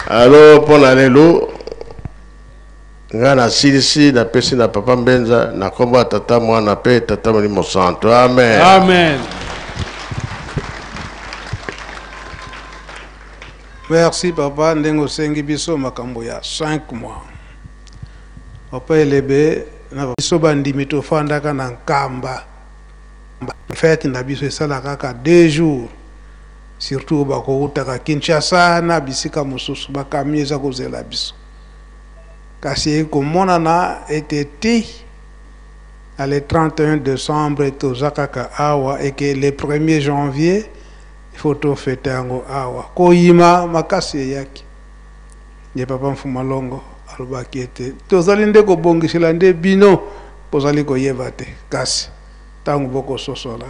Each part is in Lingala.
Alors mpo na lelo ngai nasilisi, napesi na papa Mbenza na nkombo ya Tata, Mwana mpe Tata Molimo Santo. Amen. Amen. Merci papa, ndenge osengi biso makambo ya 5 mois. Papa Elebe, na biso bandimi tofandaka na Nkamba. Fete na biso esalaka kaka 2 jours. Surtout bakoutaka Kinshasa na bisika mosusu, bakami eza kozela biso. Kasi ekomonana ete ti na le 31 décembre toza kaka awa, eke le 1er janvier il faut tofete yango awa. Koyima makasi eyaki. Nde papa Mfuma Longo alobaki ete tozali nde kobongisela nde bino bozali koyeba te, kasi ntango bokososola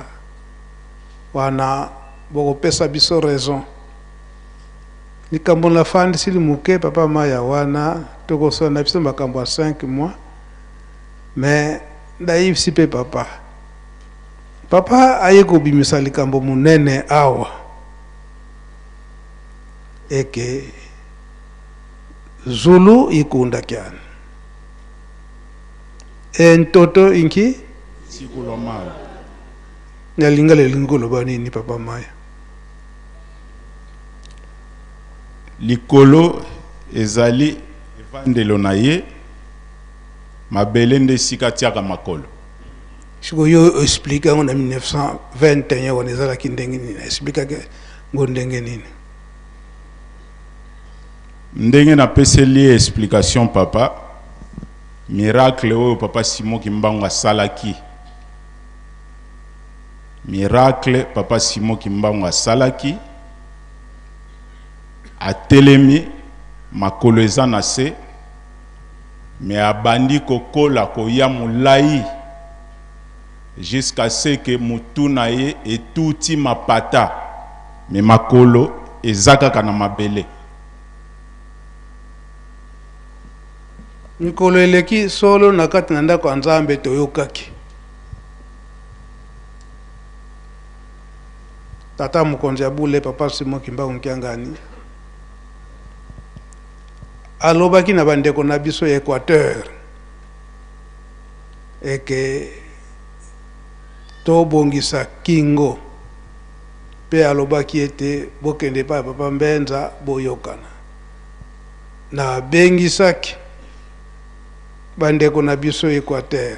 wana bokopesa biso raison. Likambo nafandisili moke papa Maya wana tokosala na biso makambo ya 5 mois, mais ndayebisi mpe papa. Papa aye kobimisa likambo monene awa eke Zulu ikundaki ana e ntoto inki Sikulomala. Na lingala elingi koloba nini papa Maya? Likolo ezali evandelo na ye, mabele nde esika atiaka makolo. Sikoyo yo explique yango na 1921 wana ezalaki ndenge nini? Explikaki yango ndenge nini? Ndenge napeseli ye explication papa, miracle oyo papa Simon Kimbangu asalaki, miracle papa Simon Kimbangu asalaki, atelemi makolo eza na se, mais abandi kokola koya molai jusqu'à ce que mutu na ye etuti mapata, mais makolo eza kaka na mabele. Mikolo eleki solo na kati na ndako ya Nzambe toyokaki tata mokonzi ya bule papa Simon Kimbangu Kiangani alobaki na bandeko na biso ya Équateur eke tobongisa kingo, pe alobaki ete bokende epai ya papa Mbenza boyokana. Nabengisaki bandeko na biso Équateur,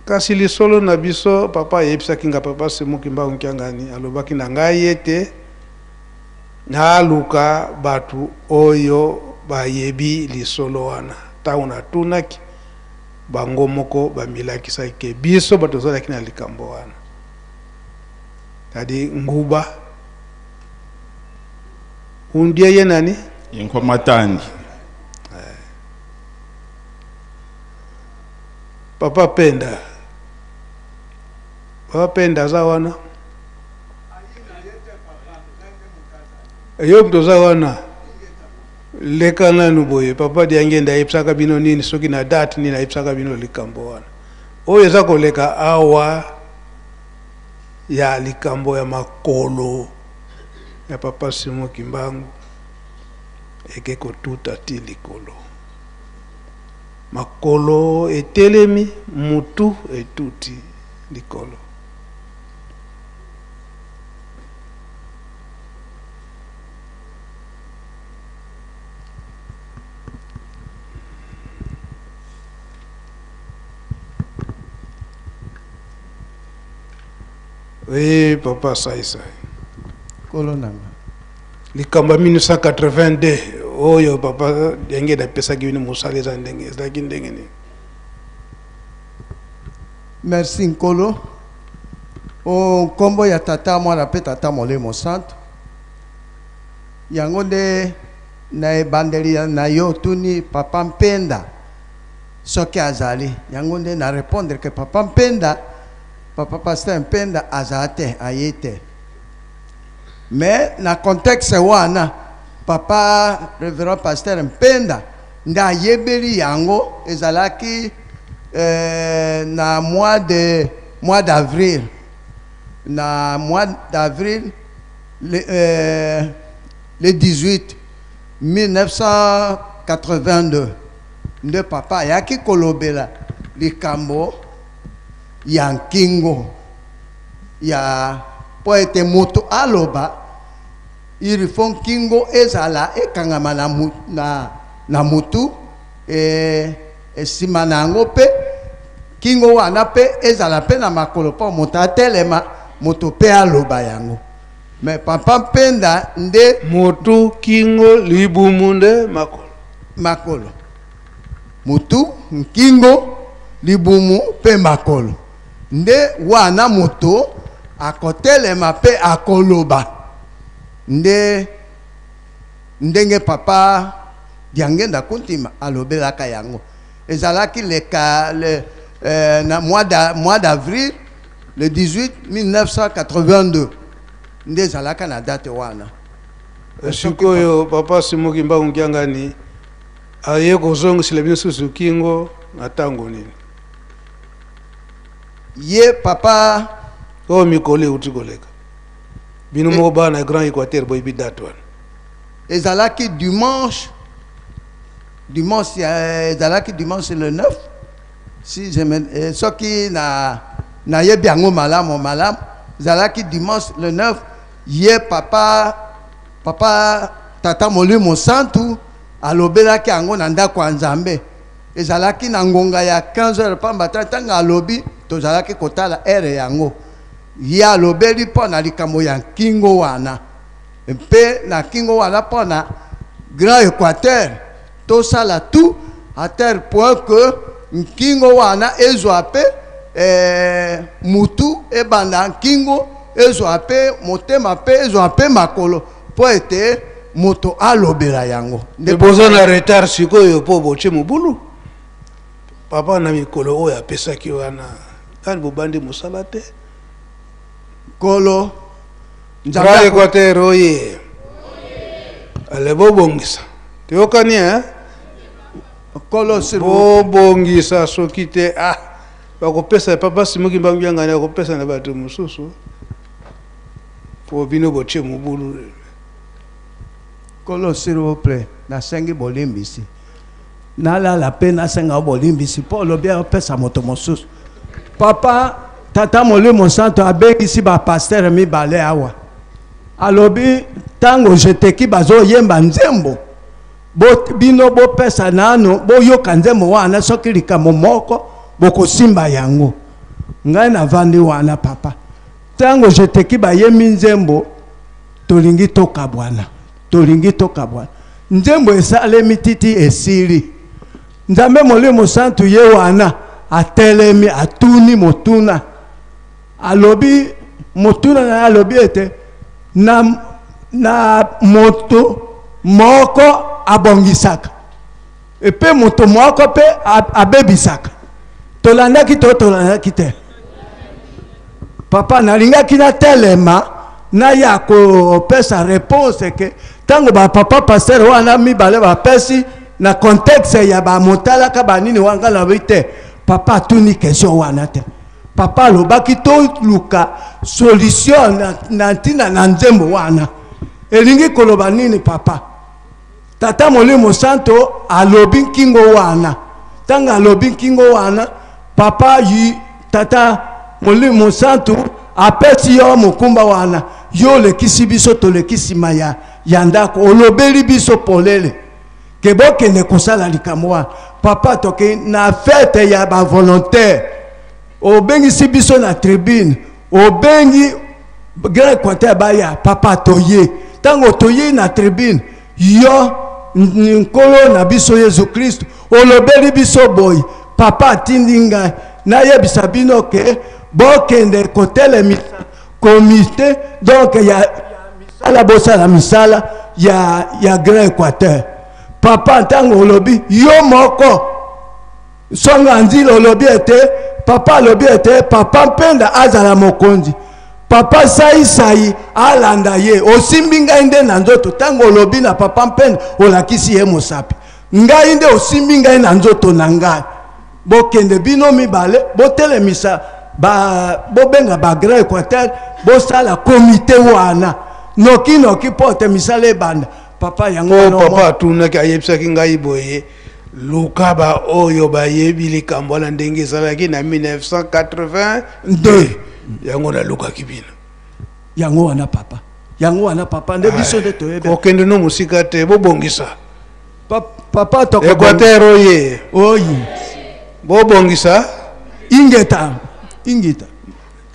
kasi lisolo na biso papa ayebisaki nga, papa Simon Kimbangu Kiangani alobaki na ngai ete naluka bato oyo bayebi lisolo wana. Ntango natunaki bango moko bamilakisaki ke biso bato tozalaki na likambo wana, c'est-à-dire nguba undie ye nani Inkomatangi. Papa Penda, Papa Penda aza wana, yo moto oza wana, leka nanu boye. Papa Diangenda ayebisaka bino nini soki na date nini ayebisaka bino likambo wana oyo eza koleka awa ya likambo ya makolo ya papa Simon Kimbangu eke kotuta ti likolo, makolo etelemi, mutu etuti likolo. Oui, papa Saïsa. Kolo nanga. Likambo ya 1982 oyo papa Diangenda apesaki bino mosala eza ndenge, ezalaki ndenge nini? Merci Nkolo. O nkombo ya Tata, Mwana pe Tata Molimo Santo. Yango nde na ebandeli ya na yo otuni papa Mpenda soki azali. Yango nde na répondre que papa Mpenda, papa pasteur Mpenda azala te, aye te. Mais na contexte wana papa révérend pasteur Mpenda nde ayebeli yango, ezalaki na mois de, mois d'avril, na mois d'avril le, le 18 1982 nde papa ayaki kolobela likambo ya nkingo ya mpo ete moto aloba, il faut nkingo ezala ekangama na, na, na mutu e, nsima na yango mpe kingo wana mpe ezala mpe na makolo mpo moto atelema, moto mpe aloba yango. Me papa Mpenda nde Motu, kingo, libumu nde makolo. Makolo, mutu, nkingo, libumu mpe makolo nde wana moto akotelema mpe akoloba. Nde ndenge papa Diangenda Kuntima alobelaka yango, ezalaki le, le, na mois d'avril le 18 1982 nde ezalaka na date wana. Sikoyo papa Simon Kimbangu Kiangani aye kozongisela bino susu kingo na ntango nini? Ye papa oyo mikolo euti koleka, bino moko bana ya Grand Équateur boyebi date wana. Ezalaki dimanche, dimanche, ezalaki dimanche le 9 si je me, soki na nayebi yango malamu malamu, ezalaki dimanche le 9. Ye papa tata Molimo Santu alobelaki yango na ndako ya Nzambe, ezalaki na ngonga ya 15 heures, pamba te ntango alobi tozalaki kotala heure yango. Ye alobeli mpo na likambo ya nkingo wana mpe na nkingo wana mpo na Grand Équateur tosala tout à tel point que nkingo wana ezwa mpe mutu, ebanda nkingo, ezwa mpe motema mpe ezwa mpe makolo mpo ete moto alobela yango. Nde boza na retard sikoyo mpo botie mobulu. Papa na mikolo oyo apesaki wana kani bobandi mosala te. Nkolo Nzambe Grand Équateur oye, ale bobongisa, toyokani hein? Nkolo s'il vous Bobongisa, soki te, ah, bakopesa papa Simon Kimbangu Kiangani akopesa na bato mosusu mpo bino botie mobulu. Nkolo s'il vous plaît, nasengi bolimbisi, nalala mpe nasenga bolimbisi mpo olobi apesa moto mosusu. Papa tata Molimo Santo abengisi bapasteur mibale awa, alobi ntango jeteki bazoyemba nzembo, bino bopesa nano, boyoka nzembo wana, soki likambo moko bokosimba yango. Ngai navandi wana papa, ntango jeteki bayembi nzembo, tolingi tokabwana, tolingi tokabwana, nzembo esalemi titi esili, Nzambe Molimo Santu ye wana atelemi, atuni motuna, alobi motuna na ye, alobi ete na moto moko abongisaka epe moto moko mpe abebisaka. Tolandaki to tolandaki te? Papa, nalingaki natelema naya kopesa réponse ke ntango bapapa pasteur wana mibale bapesi na contexte ya bamotalaka banini wanga, nalobi te, papa atuni question wana te. Papa alobaki toluka solution na ntina na nzembo wana. Elingi koloba nini? Papa tata Molimo Santo alobi nkingo wana. Ntango alobi nkingo wana, papa yi tata Molimo Santo apesi yo mokumba wana, yo olekisi biso, toleki nsima ya ndako, olobeli biso polele ke bokende kosala likambo wana. Papa, tokei na fête ya bavolontaire, obengisi biso na tribune, obengi Grand Équateur baya. Papa, toye. Ntango toye na tribune, yo Nkolo na biso Yesu Kristo olobeli biso boye, papa atindi ngai nayebisa bino ke bokende kotelemisa comité donc ya misala, bosala misala ya Grand Équateur. Papa, ntango olobi yo moko songa nzila, olobi ete papa alobi ete papa Mpenda azala mokonzi, papa Saisai alanda ye. Osimbi ngai nde na nzoto. Ntango olobi na papa Mpenda, olakisi ye mosapi, ngai nde osimbi ngai na nzoto na ngai. Bokende bino mibale, botelemisa bobenga bagrand Équateur, bosala comité wana. Noki noki mpo te misala ebanda. Papa yango Po wana papa omoni. Atunaki, ayebisaki ngai boye: luka baoyo bayebi likambo wana ndenge ezalaki na 1982. Yango nalukaki bino. Yango wana papa, yango wana papa, nde biso nde toyebi. Kokende no mosika te, bobongisa. Papa toko Équateur oye. Oye. Bobongisa. Ingeta, ingeta.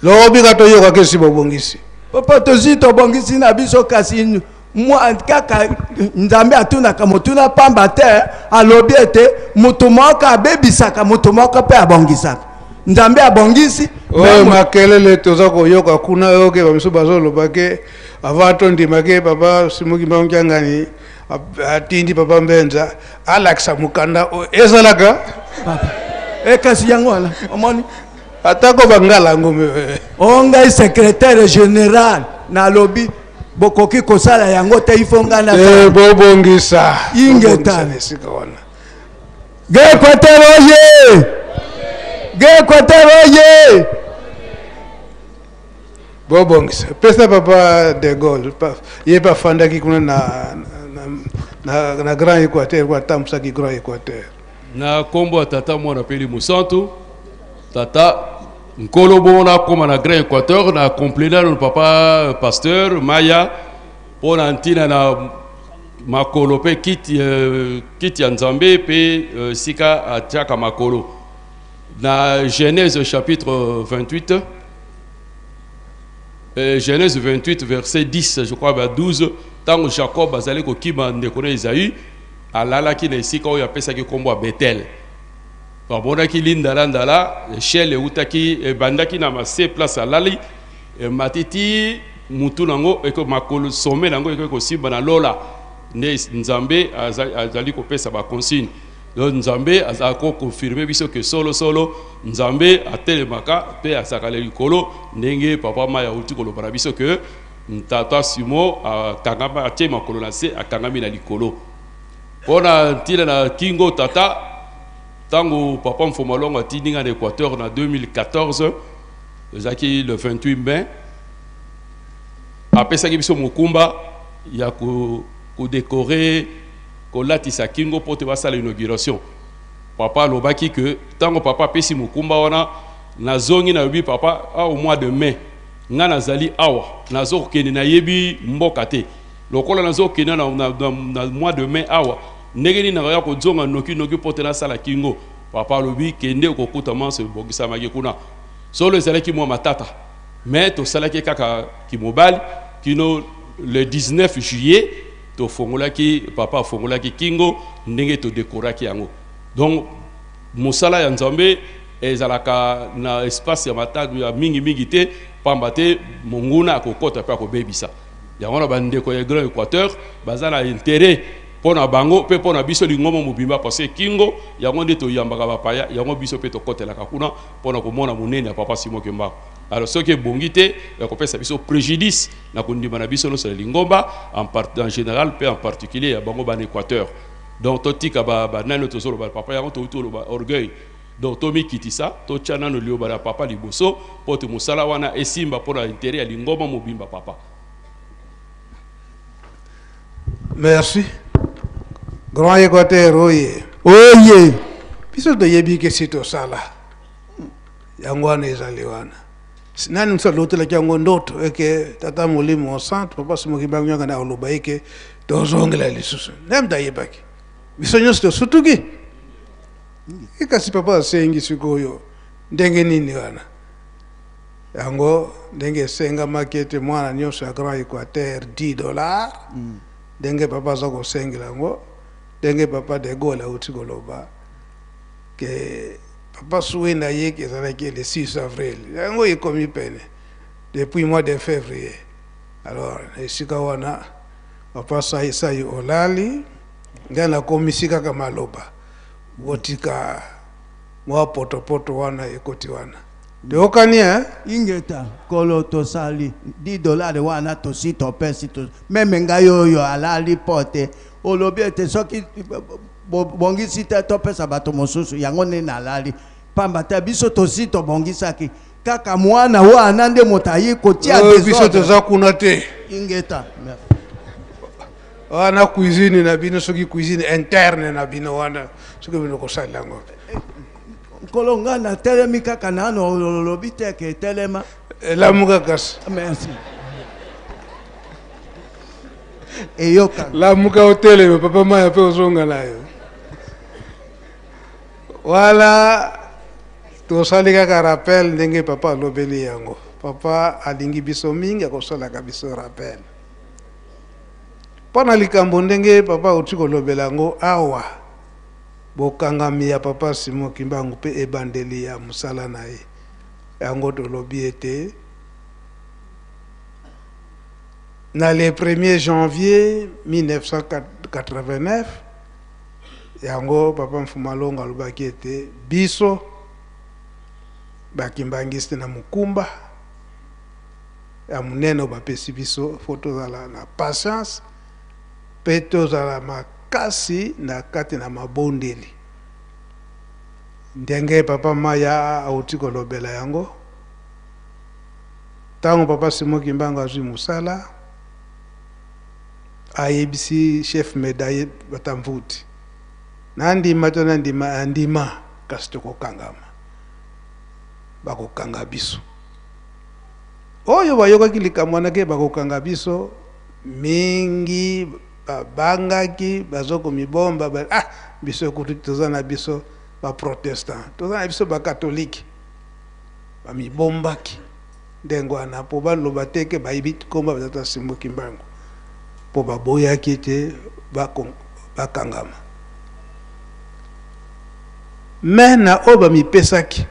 Lobi ka toyokaki esi bobongisi. Papa, tosi tobongisi na biso, kasi mwa kaka Nzambe atunaka motuna pamba te. Alobi ete moto moko abebisaka, moto moko mpe abongisaka. Nzambe abongisi. Oyo makelele toza koyoka kuna, oyoke bamisu bazoloba ke avant tondima ke papa Simon Kimbangu Kiangani atindi papa Mbenza alakisa mokanda oyo ezalaka. Papa e, kasi yango wana omoni. Atako bangala yango. O ngai secrétaire général nalobi bokoki kosala yango te, ifo ngai na Eh, bobongisa. Ingeta. Bobongisa na esika wana. Grand Équateur oye! Grand Équateur oye! Bobongisa. Pesa papa de Gaulle. Ye mpe afandaki kuna na Grand Équateur, kuna atambusaki Grand Équateur. Na nkombo ya Tata, Mwana mpe Mosantu. Tata Nkolo, bongo nakóma na Grand Équateur na complet nano papa pasteur Maya mpo na ntina na makolo mpe kiti ya Nzambe mpe sika atiaka makolo. Na Genèse chapitre 28, Genèse 28 verset 10, je crois ba 12, ntango Jacob azali kokima ndeko na Esaü, alalaki na esika oyo apesaki nkombo ya Betel. Bamonaki lindalandala, échelle eutaki, ebandaki na mase place alali, emati ti mutu nango eko makolo, sommet nango ekoki kosimba na lola. Nde Nzambe azali kopesa baconsigne. Donc Nzambe azala koconfirmer biso ke solo solo Nzambe atelemaka mpe azalaka na likolo, ndenge papa Maya auti koloba na biso ke tata Simo akangama, atie makolo na se, akangami na likolo. Mpo na ntina na kingo, tata, ntango papa Mfomalongo atindi nga na Équateur na 2014, ezalaki le 28 mai, apesaki biso mokumba ya kodécorer, kolatisa kingo mpo te basala inauguration. Papa alobaki ke ntango papa apesi mokumba wana, nazongi, nalobi: "Papa, au mois de mai nga nazali awa, nazokende, nayebi mboka te. Lokola nazokende na mois de mai awa, ndenge nini nakoya kozonga noki noki mpo te nasala kingo?" Papa alobi: "Kende, okokuta manso ebongisamaki kuna." Solo ezalaki mwa matata, mais tosalaki kaka kimobali kino le 19 juillet tofongolaki, papa afongolaki kingo ndenge todekoraki yango. Donc mosala ya Nzambe ezalaka na espace ya matata ya mingimingi te, pamba te monguna akokɔta mpe akobebisa yango. Na bandeko ya Grand Équateur baza na intérêt mpo na bango mpe mpo na biso lingomba mobimba, parce que kingo yango nde toyambaka bapaya, yango biso mpe tokɔtelaka kuna mpo na komona monene ya papa Simon Kimbangu. Alors soki ebongi te, ekopesa biso préjudice na kondima na biso nyonso na lingomba en général mpe en particulier ya bango bana Équateur. Donc totika banani oyo tozoloba, papa, yango touti oloba orgueil. Donc tomikitisa, totya nano liloba na papa liboso mpo te mosala wana esimba mpo na intérêt ya lingomba mobimba, papa. Merci. Grand Équateur oye! Oye! Biso toyebi ke si tosala yango wana, ezali wana. Nani mosu alotelaki yango ndoto eke tata Molimo Centre papa Simon Kimbangu Kiangani aloba eke tozongela lisusu? Nde moto ayebaki, biso nyonso tosutuki. Kasi papa asengi sikoyo ndenge nini wana yango, ndenge esengamaki ete mwana nyonso ya Grand Équateur 10 $, ndenge papa aza kosengela yango, ndenge papa de Gaulle auti koloba ke papa souhait na ye ke ezalaki le 6 avril, yango ekomi pene depuis mois de février. Alors na esika wana, papa Sai Sai olali, ngai nakomisi kaka maloba, botika mwa potopoto wana ekoti wana, toyokani e. Ingeta kolo, tosali 10 $ wana, tosi topesi même ngai oyo alali mpo te olobi ete soki bongisi te, topesa bato mosusu. Yango nde nalali, pamba te biso tosi tobongisaki. Kaka mwana wana nde moto aye kotia Oyo biso désordre. toza kuna te. Ingeta. Merci. Wana cuisine na bino, soki cuisine interne na bino wana, soki bino kosalela yango. Nkolo, ngai natelemi kaka nano olobi te ke etelema. Lamuka kasi. Merci. Eyokana. Lamuka oteleme, papa Maya mpe ozonga na yo. Wala tosali kaka rappel ndenge papa alobeli yango. Papa alingi biso mingi, akosalaka biso rappel mpo na likambo ndenge papa auti kolobela yango awa, bokangami ya papa Simon Kimbangu mpe ebandeli ya mosala na ye. Yango tolobi ete na le 1er janvier 1989, yango papa Mfuma Longo alobaki ete biso bakimbangiste na mokumba ya monene oyo bapesi biso, fo tozala na patience mpe tozala makasi na kati na mabondeli. Ndenge papa Maya auti kolobela yango, ntango papa Simon Kimbangu azwi mosala, ayebisi chef médaille Batamvuti, nandima to nandima, andima, kasi tokokangama, bakokanga biso. Oyo bayokaki likambo wana ke bakokanga biso, mingi babangaki, bazokomibomba ba, ah, biso kutu toza na biso baprotestant, toza na biso bakatolike. Bamibombaki ndenge wana mpo baloba te ke bayebi nkombo ya tata Simon Kimbangu, mpo baboyaki ete bakangama. Me na oyo bamipesaki,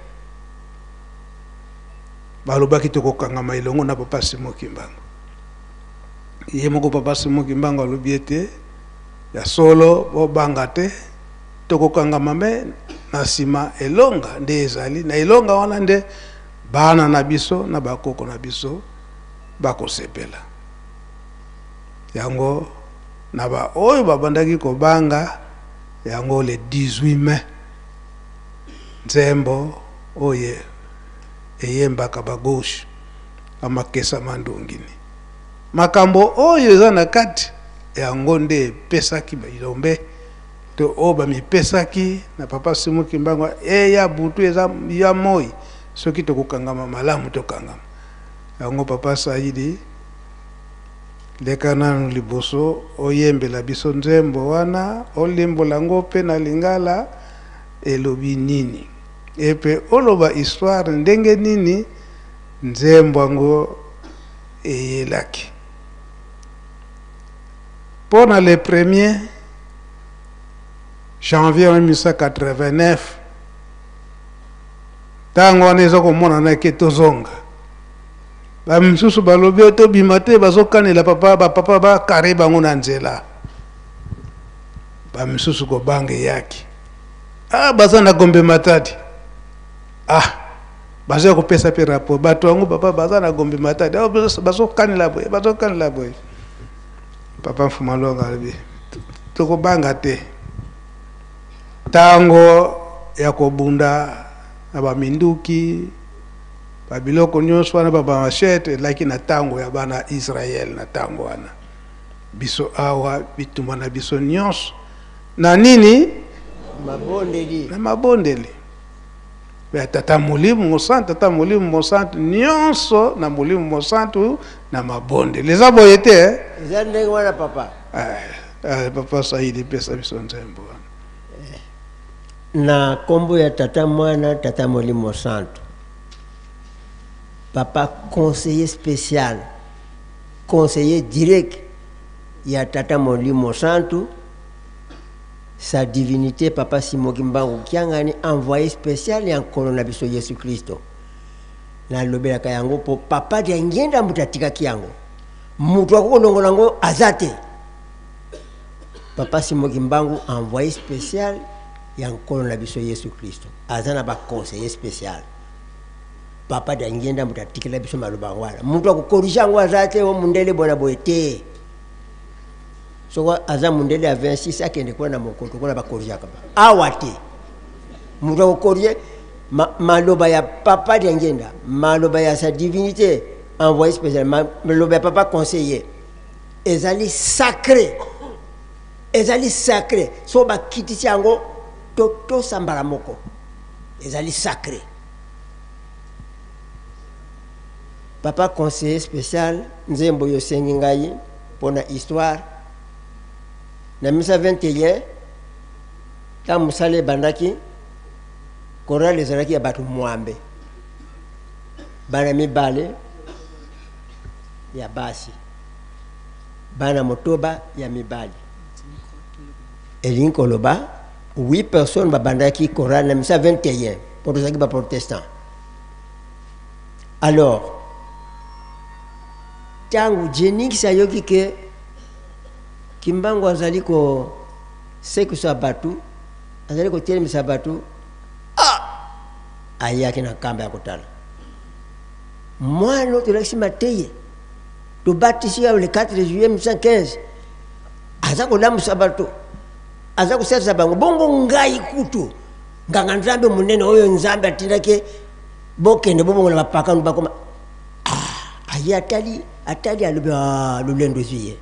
balobaki tokokangama elongo na papa Simon Kimbangu. Ye moko papa Simon Kimbangu alobi ete ya solo, bobanga te, tokokangama, me na nsima elonga nde ezali. Na elonga wana nde bana na biso na bakoko na biso bakosepela. Yango na baoyo babandaki kobanga yango, le 18 mai, nzembo oyo eyembaka bagauche amakesa mandongini, makambo oyo eza na kati yango nde epesaki bilombe to oyo bamipesaki na papa Simon Kimbangu. Eya butu eza ya moi, soki tokokangama malamu, tokangama yango. Papa Saidi, leka nanu liboso, oyembela biso nzembo wana, olimbola yango mpe na lingala elobi nini, epe oloba histoire ndenge nini nzembo yango eyelaki. Mpo na le 1er janvier 1989, ntango wana eza komonana ke tozonga, bamisusu balobi oyo tobima te, bazokanela papa, bapapa bakare bango na nzela. Bamisusu kobanga eyaki, ah, baza na Gombe Matadi, ah, baza kopesa mpe rapport bato yango, papa baza na Gombe Matadi, ah, bazokanela boye, bazokanela boye. Papa Mfuma Longo alobi tokobanga te, ntango ya kobunda na baminduki, babiloko nyonso wana, babamachete, elaki na ntango ya bana Israel. Na ntango wana, biso awa bitumba na biso nyonso na nini? Mabondeli. Na mabondeli ya tata Molimo Mosantu, tata Molimo Mosantu, nyonso na Molimo Mosantu, na mabondeli. Eza boye te, eh? Eza ndenge wana, papa. Eh, papa Saidi, pesa biso nzembo wana. Na nkombo ya tata, mwana, tata Molimo Santu. Papa conseiller spécial, conseiller direct ya tata Molimo Santu, sa divinité papa Simon Kimbangu Kiangani, envoyé spécial ya nkolo na biso Yesu Kristo. Nalobelaka yango mpo papa Diangienda moto atikaki yango, moto akokolongola yango aza te. Papa Simon Kimbangu, envoyé spécial ya nkolo na biso Yesu Kristo, aza na baconseiller spécial. Papa Diangienda moto atikela biso maloba yango wana, moto akokorige yango aza te. O mundele bona boye te, soko aza mundele ya 26, akende kuna na mokoto kuna, bakorigaka ba awa te. Moto akokorige Ma, maloba ya papa Diangienda, maloba ya sa divinité envoyé spécial, maloba ya papa conseiller ezali sacré, ezali sacré. So bakitisi yango totosa mbala moko, ezali sacré. Papa conseiller spécial, nzembo oyo osengi ngai mpona histoire na 1921, ntango mosala ebandaki, chorale ezalaki ya bato mwambe, bana mibale ya basi, bana motoba ya mibali. Elingi koloba 8 personnes babandaki chorale na 1921, mpo tozalaki baprotestant. Alors ntango Jennings ayoki ke Kimbangu azali kosekisa bato, azali kotelemisa bato, ah! Ayaki na nkamba ya kotala mwana oyo tolakisi mateye, tobatisi ye le 4 juillet 1915, aza kolamusa bato, aza kosalisa bango. Bongo ngai kutu nganga nzambe monene oyo Nzambe atindaki bokende bobongola bapakano bakoma, ah, aye atali, atali, alobi, ah, lolendo ezwi ye.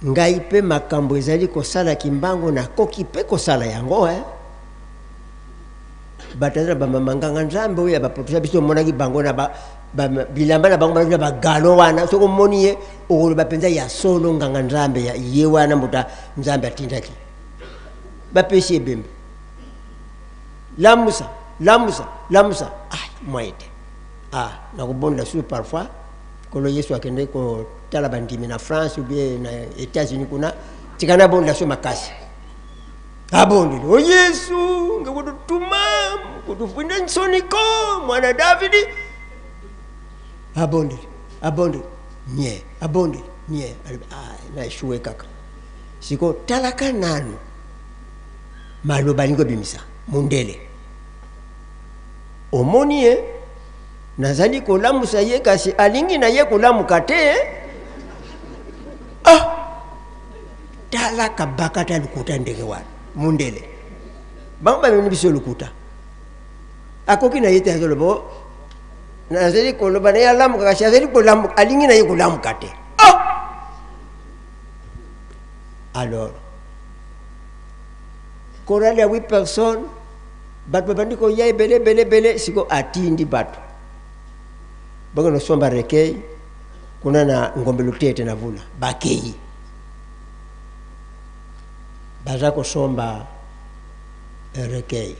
Ngai mpe makambo ezali kosala Kimbangu nakoki mpe kosala yango, eh? Bato aza na bamama nganga nzambe oyo ya baprotesta, biso omonaki bango na bilamba na bango balaki na bagalo wana. Soki omoni ye okoloba mpenza ya solo nganga nzambe ya ye wana, moto nzambe atindaki. Bapesi ebembe, lamusa, lamusa, lamusa, ah, mwa ete ah, nakobondela susu. Parfois Nkolo Yesu akende kotala bandimi na France ou bien na États-Unis kuna, tika nabondela so makasi. Abondeli, o Yesu ngekututuma kutufunda nsoniko mwana Davidi. Abondeli, abondeli nye, abondeli nye, ah, na échoué kaka. Siko talaka nanu maloba alingi kobimisa mundele, omoni ye nazali kolamusa ye kasi alingi na ye kolamuka te. Ah, tala kabakata lukuta ndenge wana mundele, bango bamemi biso lukuta. Akoki na ye te, azoloba nazali koloba na ye alamuka kasi azali kolamuka, alingi na ye kolamuka te. Ah! Alors chorale ya 8 personnes, bato babandi koya ebele ebele ebele. Siko atindi bato bakende kosomba recueil kuna na Ngombe Lutete na Vula. Bakei, baza kosomba recueil.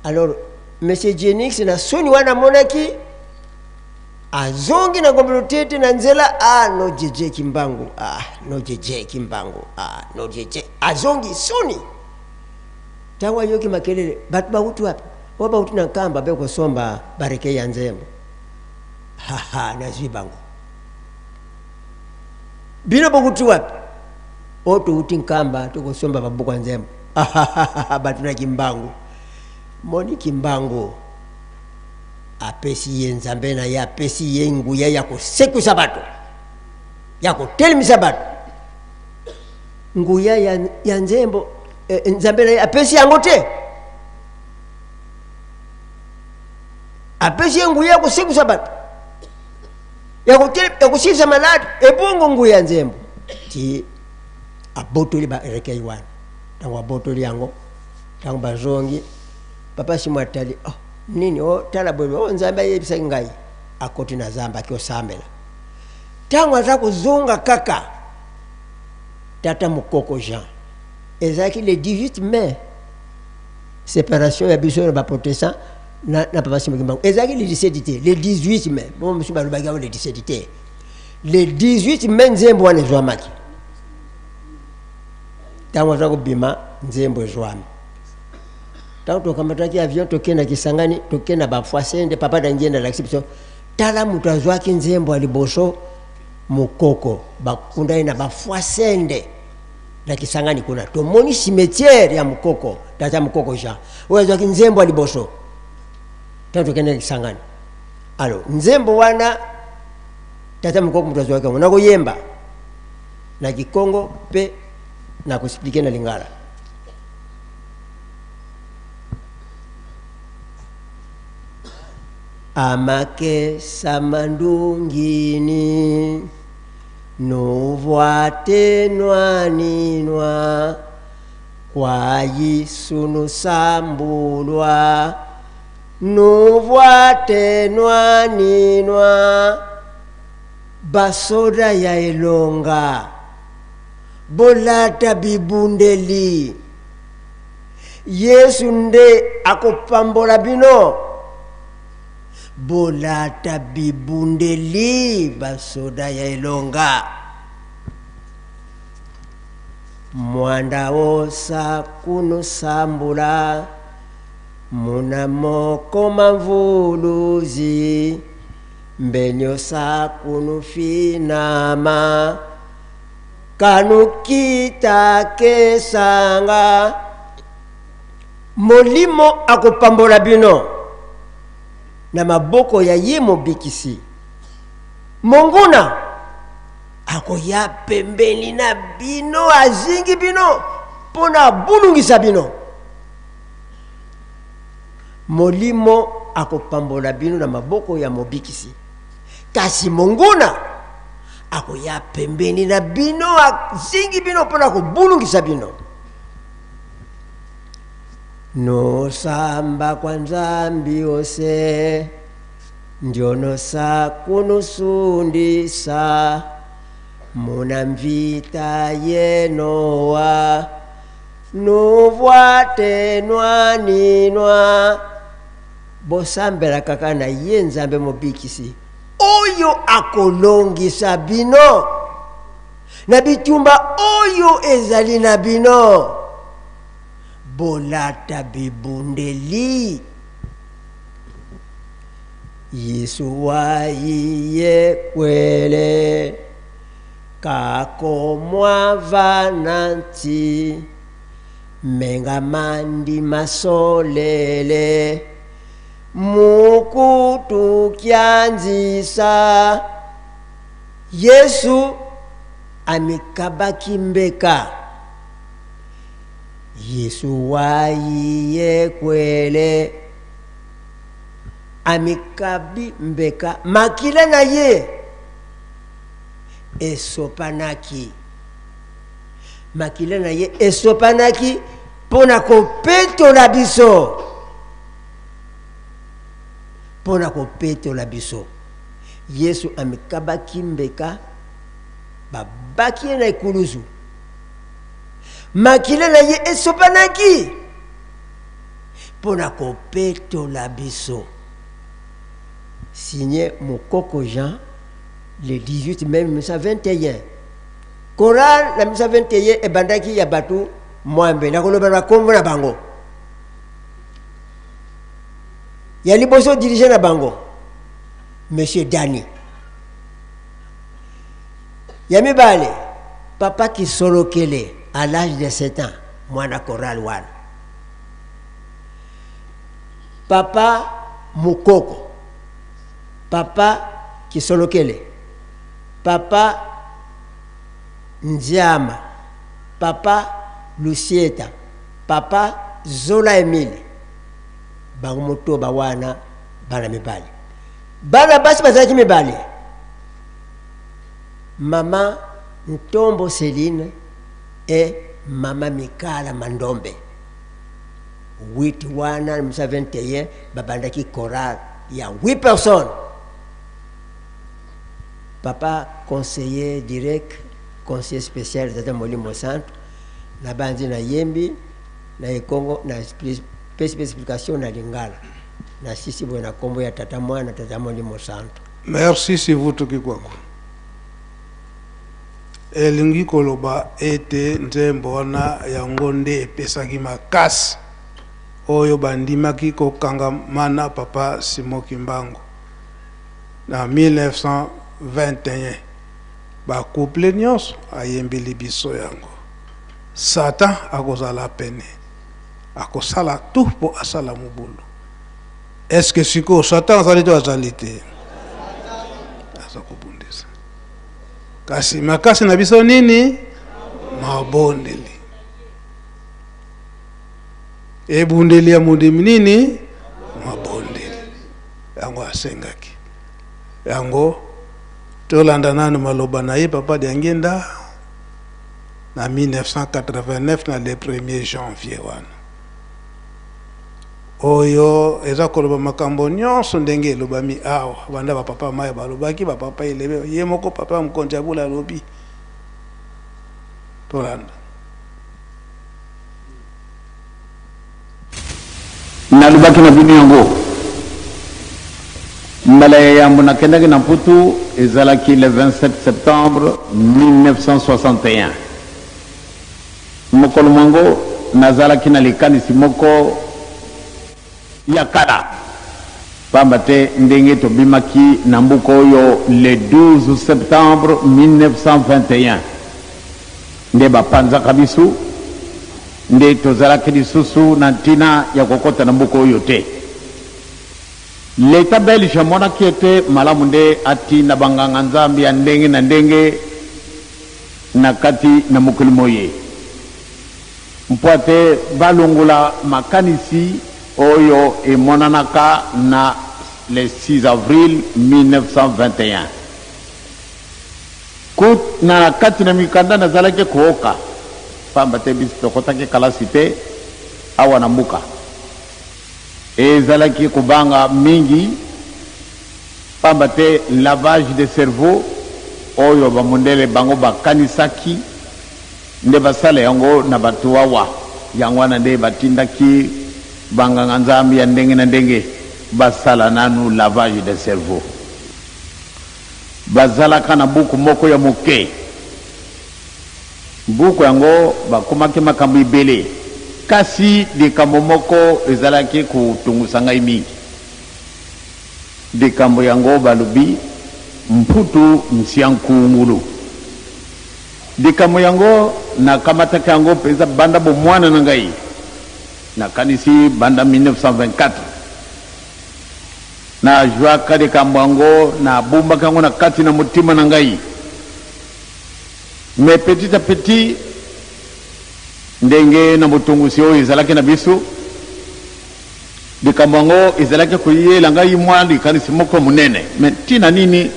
Alors monsieur Jenix na soni wana amonaki, azongi na Ngombe Lutete, na nzela, ah no jeje Kimbangu, ah no jeje Kimbangu, ah no jeje. Azongi soni. Ntango ayoki makelele, bato bauti wapi? Oyo bauti na Nkamba be kosomba bareke ya nzembo. Haha, nazwi bango. Bino bokuti wapi? Oyo touti Nkamba, tokosomba babuku ya nzembo. Bato na Kimbangu, moni Kimbangu apesi ye Nzambe na ye, apesi ye nguya ya kosekwisa bato, ya kotelemisa bato, nguya ya nzembo, eh, Nzambe na ye apesi yango te. Apesi ye nguya ya kosekwisa bato, ya kosilisa maladi, ebongo nguya ya nzembo ti abotoli barecueil wana. Ntango abotoli yango, ntango bazongi, papa Simo atali, oh, nini o, oh, tala boye, oh, Nzambe ayebisaki ngai. Akoti na zamba, aki osambela. Ntango aza kozonga kaka, tata Mokoko Jean, ezalaki le 18 mai, séparation ya biso na baprotestant na papa Simo Kimbangu ezalaki le 17 te, le 18 mai. Bongo mosusu balobaki yango le 17 te, le 18 mai. Nzembo wana ezwamaki ntango aza kobima, nzembo ezwami ntango tokamataki avion, tokende na Kisangani, tokende na Bafwasende. Papa Dangienda alakisi biso, tala moto azwaki nzembo ya liboso, Mokoko, bakunda ye na Bafwasende na Kisangani. Kuna tomoni cimetière ya Mokoko, tata Mokoko Jean oyo azwaki nzembo ya liboso ntango tokende na Kisangani. Alors nzembo wana tata Mokoko moto azwaki yango, nakoyemba na Kikongo mpe nakoexpliquer na Lingala. Amakesa mandungini Nuvwatenwaninwa Kwayisunusambulwa Nuvwatenwaninwa Basoda ya elonga Bolata bibundeli Yesu nde akopambola bino Bolata bibundeli basoda ya elonga Mwanda osa kunusambula Muna moko mamvuluzi Mbenyosa kunufinama Kanukita kesanga Molimo akopambola bino na maboko ya ye mobikisi. Monguna akoya pembeni na bino, azingi bino mpo na abulungisa bino. Molimo akopambola bino na maboko ya mobikisi, kasi monguna akoya pembeni na bino, azingi bino mpo na kobulungisa bino. Nosamba kwa Nzambi ose ndionosa kunusundisa muna mvita yenowa nuvwatenwaninwa bosambela kaka na ye Nzambe mobikisi oyo akolongisa bino na bitumba oyo ezali na bino. Bolata bibundeli. Yesu waiye kwele kakomwa vananti menga mandi masolele mukutukyanzisa. Yesu amikabaki mbeka. Yesu waiye kwele amikabi mbeka makila na ye esopanaki, makila na ye esopanaki mpo na kopetola biso, mpo na kopetola biso. Yesu amikabaki mbeka, babaki ye na ekuluzu, makila na ye esopanaki mpo na kopetola biso. Signé Mokoko Jean le 18 mai 1921. Chorale na 1921 ebandaki ya bato mwambe, nakoloba na kombo na bango. Ya liboso dirigeant na bango Monsieur Dani. Ya mibale Papa Kisolokele à l'âge de 7 ans, mwana chorale wana. Papa Mukoko, Papa Kisolokele, Papa Nziama, Papa Lucieta, Papa Zola Emile. Bango motoba wana bana mibali. Bana basi bazalaki mibale. Mama Ntombo Céline et Mama Mikala Mandombe. 8 wana 1921 babandaki chorale ya 8 personnes. Papa conseiller direct, conseiller spécial Tata Molimo Santo, na bandi na yembi na ekongo na pesi explication na lingala na sisi boye na kombo ya Tata Mwana Tata Molimo Santo. Merci Sivutu Kikwaku. Elingi koloba ete nzembo wana yango nde epesaki makasi oyo bandimaki kokangama na Papa Simon Kimbangu na 1921. Ba couple nyonso ayembeli biso yango. Satan akozala pene, akosala tout po asala mobulu. Est-ce que sikoyo Satan azali to azali te? Aza kobundisa. Kasi makasi na biso nini? Mabondeli. Ebundeli ya mondimi nini? Mabondeli. Yango asengaki yango. Tolanda nanu maloba na ye papa Diangienda na 1989 na le 1er janvier wana oyo eza koloba makambo nyonso ndenge elobami awa, banda ba papa Maya balobaki, ba papa Elebe, ye moko papa mokonzi ya bula alobi. Tolanda. Nalobaki na bino yango mbala ya yambo nakendaki na Mputu, ezalaki le 27 septembre 1961. Mokolo mwango nazalaki na likanisi moko ya kala, pamba te ndenge tobimaki na mboka oyo le 12 septembre 1921, nde bapanzaka biso, nde tozalaki lisusu na ntina ya kokota na mboka oyo te. Leta belge amonaki ete malamu nde atinda banganga-nzambe ya ndenge na ndenge na kati na mokili moye, mpo ete balongola makanisi oyo emonanaka na le 6 avril 1921. Kut na kati na mikanda nazalaki kooka, pamba te biso tokotaki kalasi te awa na mboka, ezalaki kobanga mingi, pamba te lavage de cerveau oyo ba mondele bango bakanisaki nde basala yango na bato awa, yango wana nde batindaki ba nganga nzambe ya ndenge na ndenge basala nanu lavage de cerveau. Bazalaka na buku moko ya moke. Buku yango bakomaki makambo ebele, kasi likambo moko ezalaki kotungusa ngai mingi. Likambo yango balobi Mputu Nsiankungulu. Likambo yango nakamataki yango mpenza banda bomwana na ngai, nakanisi banda 1924. Nazwaka likambo yango, nabombaka yango na kati na motima na ngai. Mais petit à petit, ndenge na botungusi oyo ezalaki na biso, likambo yango ezalaki koyela ngai mwa likanisi moko monene. Mais ntina nini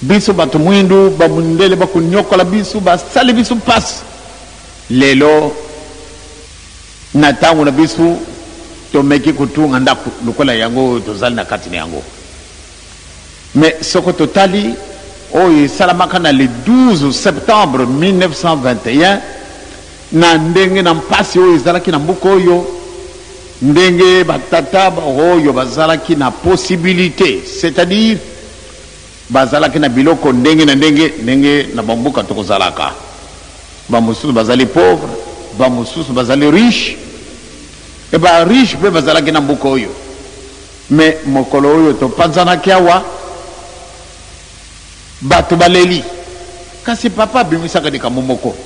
biso bato mwindu, bamundele bakonyokola biso, basali biso mpasi lelo? Na ntango na biso, tomeki kotunga ndako lokola yango oyo tozali na kati na yango. Mais soko totali oyo esalamaka na le 12 septembre 1921, na ndenge na mpasi oyo ezalaki na mboka oyo, ndenge batata oyo bazalaki na possibilite, c'est-à-dire bazalaki na biloko ndenge na ndenge, ndenge na bamboka tokozalaka, bamosusu bazali pauvre, bamosusu bazali riche, e ba riche mpe bazalaki na mboka oyo. Mais mokolo oyo topanzanaki awa, bato baleli, kasi papa abimisaka likambo moko.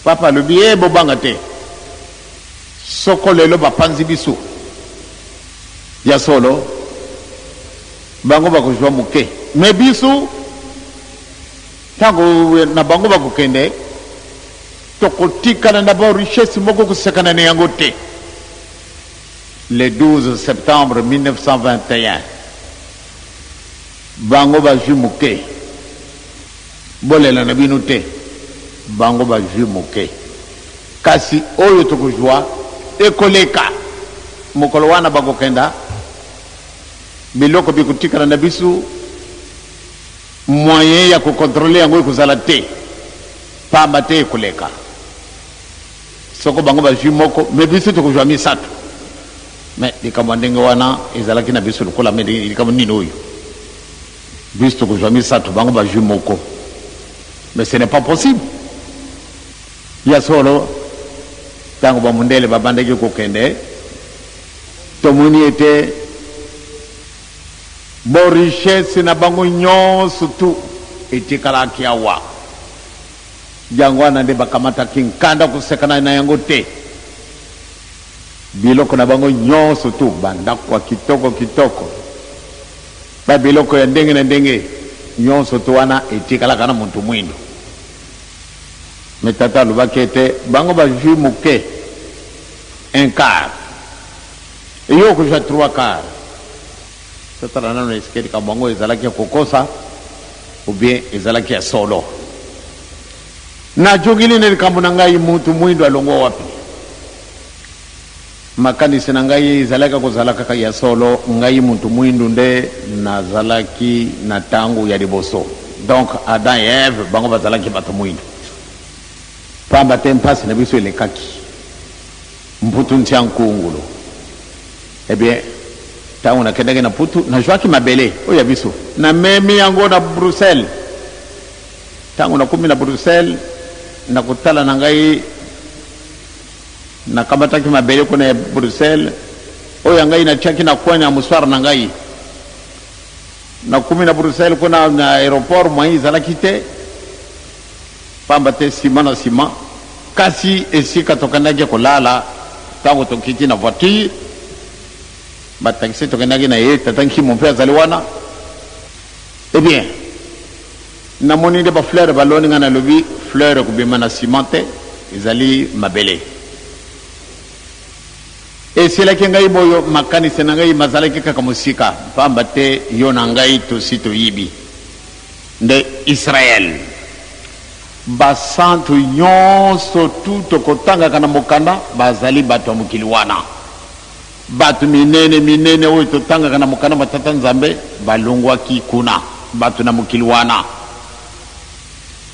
Papa alobi, e bobanga te, soko lelo bapanzi biso, ya solo bango bakozwa moke, mais biso ntango na bango bakokende, tokotikala na ba richesse moko kosekana na yango te. Le 12 septembre 1921, bango bazwi moke, bolela na bino te, bango bazwi moke, kasi oyo tokozwa ekoleka. Mokolo wana bakokenda, biloko bikotikala na biso, moyen ya kokontrole yango ekozala te, pamba te ekoleka. Soko bango bazwi moko, me biso tokozwa misato. Me likambo ya ndenge wana ezalaki na biso lokola me likambo nini oyo? Biso tokozwa misato, bango bazwi moko. Mais ce n'est pas possible. Ya solo, ntango bamundele babandaki kokende, tomoni ete bo richesse na bango nyonso tu etikalaki awa. Yango wana nde bakamataki nkanda kosekana na yango te. Biloko na bango nyonso tu, bandako ya kitoko kitoko, ba biloko ya ndenge na ndenge, nyonso tu wana etikalaka na moto mwindo. Me tata alobaki ete bango bazwi moke, un quart, yo okozwa trois quarts. Totala nano eske likambo yango ezalaki ya kokosa ou bien ezalaki ya solo. Najongili na likambo na ngai, mutu mwindo alongwa wapi? Makanisi na ngai ezalaki kozala kaka ya solo, ngai mutu mwindu nde nazalaki na tango ya liboso. Donc Adam et Eve bango bazalaki bato mwindu. Pamba te mpasi na biso elekaki. Mputu ntia nkungulu. Eh bien, tango nakendaki na Mputu, nazwaki mabele oyo ya biso, namemi yango na Bruxelles. Tango nakomi na Bruxelles, na kotala na ngai, nakamataki mabele kuna ya Bruxelles, oyo ya ngai natiaki na coin ya mouchoir na ngai. Nakomi na Bruxelles kuna na aeroport, moyen ezalaki te, pamba te sima na sima. Kasi esika tokendaki kolala, tango tokiti na voiture, ba taxi tokendaki na ye, tata Nkimo mpe azali wana. Eh bien, namoni nde ba fleurs baloni, ngai nalobi fleur ekobima na ciment te, ezali mabele. Esilaki ngai boyo, makanisi na ngai mazalaki kaka mosika, pamba te yo na ngai tosi toyibi nde Israël. Basantu nyonso tu tokotangaka na mokanda bazali bato ya mokili wana. Bato minene minene oyo totangaka na mokanda mwa Tata Nzambe balongwaki kuna, bato na mokili wana.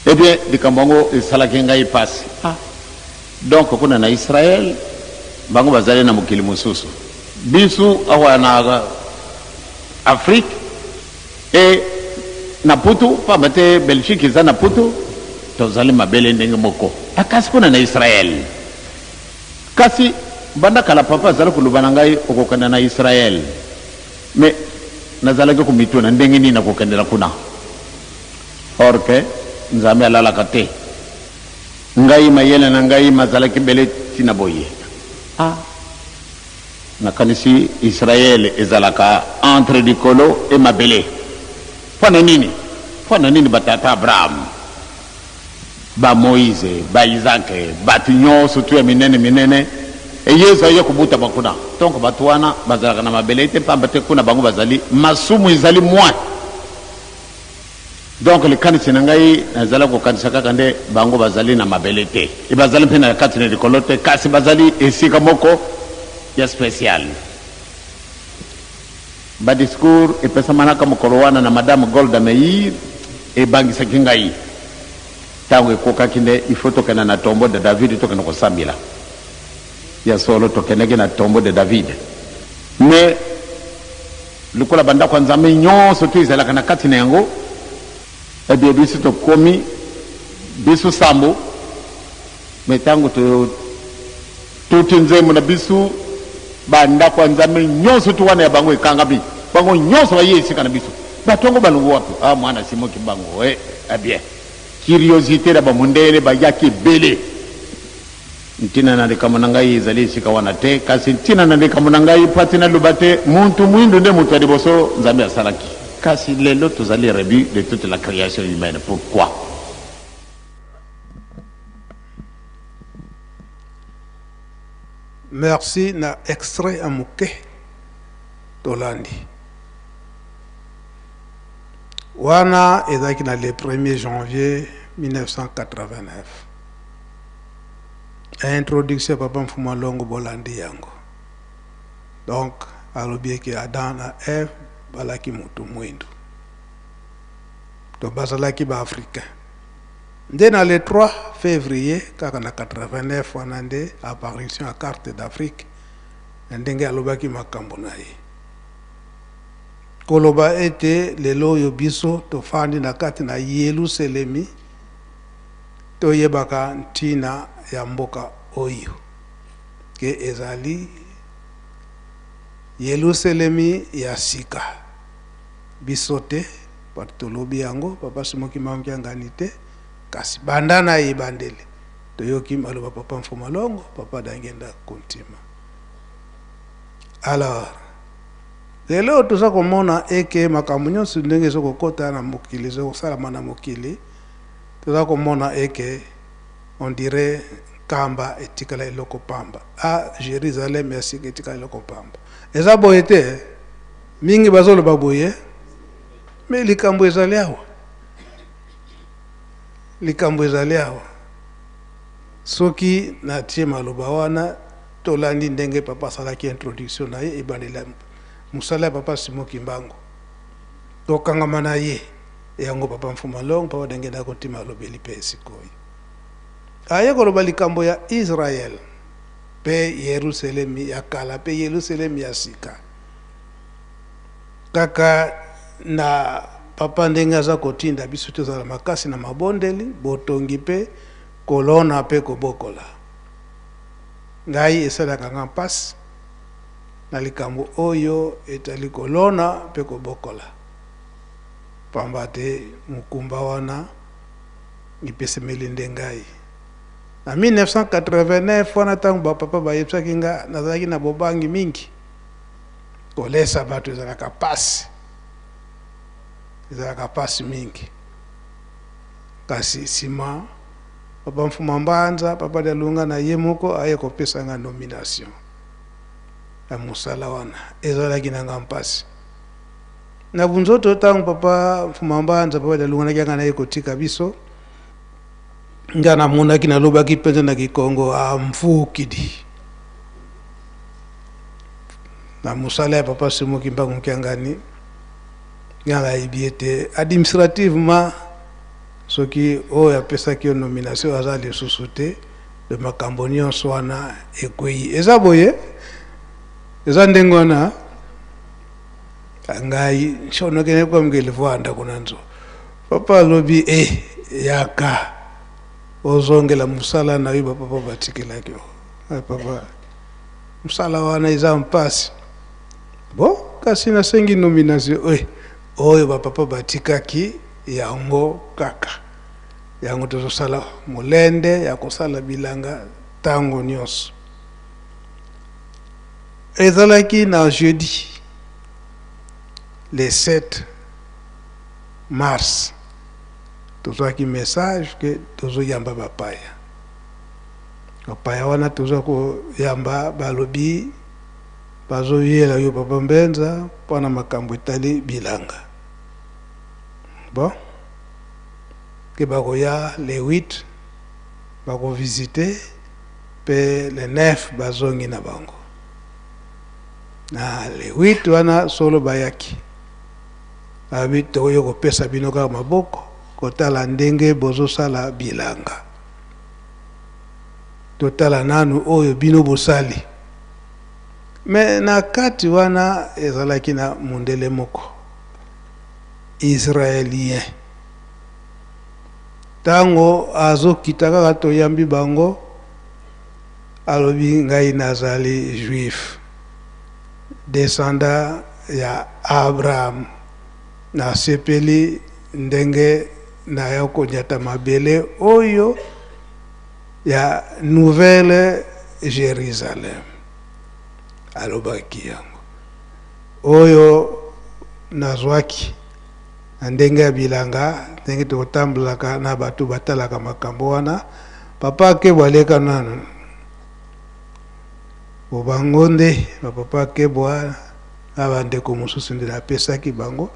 Eh bien, likambo yango esalaki ngai pasi. Ah, donc kuna na Israël bango bazali na mokili mosusu, bisu awa na Afrique et na Putu, pamba te Belgique eza na Putu, tozali mabele ndenge moko. Ah, kasi kuna na Israël, kasi banda kala papa azali koloba na ngai okokende na Israël, mais nazalaki komituna ndenge nini nakokendela kuna, or que Nzambe alalaka te. Ngai mayele na ngai mazalaki bele tina boye. Ah, nakanisi Israël ezalaka entre likolo et mabele. Mpo na nini? Mpo na nini batata Abraham, ba Moïse, ba Isaac, bato nyonso tu ya minene minene, e Yesu aye kobutama kuna. Donc bato wana bazalaka na mabele te, pamba te kuna bango bazali masumu ezali moins. Donc likanisi na ngai, nazali kokanisa kaka nde bango bazali na mabele te, e bazali mpe na kati na likolo te, kasi bazali esika moko ya special. Ba discours epesamanaka mokolo wana na Madame Golda Meir ebangisaki ngai. Tango ekokaki nde il faut tokenda na tombeau de David, tokende kosambela. Ya solo tokendaki na tombeau de David, mais lokola bandako ya Nzambe nyonso tu ezalaka na kati na yango, eh bien biso tokomi biso sambo, mais tango to tuti nzembo na biso, bandako ya Nzambe nyonso tu wana ya bango ekangami, bango nyonso baye esika na biso. Bato yango balongwe wapi? Ah, mwana Simon Kimbangu, eh, eh bien curiosité na bamundele bayaki ebele. Ntina na likambo na ngai ezali esika wana te, kasi ntina na likambo na ngai mpati naloba te muntu mwindu nde moto ya liboso Nzambe asalaki. Kasi lelo tozali rebut de toute la création humaine. Pourquoi? Merci na extrait ya moke tolandi wana ezalaki na le 1er janvier 1989. Introduction ya papa Mfuma Longo bolandi yango. Donc alobi eke Adam na Eve balaki moto mwindu, to bazalaki ba africain. Nde na le 3 février kaka na 89 wana nde apparition ya carte d'Afrique na ndenge alobaki makambo na ye, koloba ete lelo oyo biso tofandi na kati na Yelusalemi, toyebaka ntina ya mboka oyo ke ezali Yelusalemi ya sika. Biso te bato tolobi yango, papa Simon Kimbangu Kiangani te, kasi banda na ebandeli toyoki maloba papa Mfuma Longo, papa Dangenda Kuntima. Alors lelo toza komona eke makambo nyonso ndenge ezokokota na mokili, ezokosalama na mokili, toza komona eke on dirait Nkamba etikala eloko pamba, a Jérusalem ya sika etikala eloko pamba. Eza boye te? Mingi bazoloba boye, me likambo ezali awa, likambo ezali awa. Soki natie maloba wana, tolandi ndenge papa asalaki introduction na ye, ebandeli ya mosala ya papa Simon Kimbangu, tokangama na ye yango. Papa Mfuma Longo, papa ndenge nakotima alobeli mpe sikoyo aye koloba likambo ya Israel mpe Yerusalemi ya kala mpe Yerusalemi ya sika. Kaka na papa ndenge aza kotinda biso tozala makasi na mabondeli, botongi mpe kolona mpe kobokola. Ngai esalaka nga mpasi na likambo oyo etali kolona mpe kobokola, pamba te mokumba wana epesemeli nde ngai. Na 1989 wana, ntango bapapa bayebisaki nga, nazalaki na bobangi mingi. Kolesa bato ezalaka pasi, ezalaka pasi mingi. Kasi nsima papa Mfuma Mbanza, papa Dialunga na ye moko aye kopesa nga nomination ya mosala wana, ezalaki na nga mpasi na bunzoto. Ntango papa Mfuma Mbanza, papa Dialunga naki anga na ye kotika biso, nga namonaki, nalobaki mpenza na Kikongo amfukidi na mosala ya papa Simon Kimbangu Kiangani. Nga nayebi ete administrativement, soki oyo apesaki yo nomination aza lisusu te, de makambo nyonso wana ekwei. Eza boye, eza ndenge wana. Ngai nshonokene kwamukeli vwanda kuna nzo papa alobi e yaka ozongela mosala na yo bapapa batikelaki yo. Papa, mosala wana eza mpasi. Bon, kasi nasengi nomination oyo oyo bapapa batikaki yango kaka yango. Tozosala molende ya kosala bilanga ntango nyonso. Ezalaki na jeudi le 7 mars, tozwaki message ke tozoyamba bapaya. Bapaya wana toza koyamba, balobi bazoyela yo papa Mbenza mpona makambo etali bilanga. Bon, ke bakoya le 8, bakovisite mpe le 9 bazongi na bango. Na le 8 wana solo bayaki, babi tokoki kopesa bino kaka maboko, kotala ndenge bozosala bilanga, totala nanu oyo bino bosali. Me na kati wana ezalaki na mondele moko israélien. Ntango azokita kaka, toyambi bango, alobi: "Ngai nazali juif, descendant ya Abraham. Nasepeli ndenge naya konyata mabele oyo ya Nouvelle Jérusalem." Alobaki yango oyo nazwaki na ndenge ya bilanga, ndenge tokotambolaka na bato batalaka makambo wana. Papa Akebo aleka nanu bo bango nde bapapa Akebwa na bandeko mosusu nde napesaki bango,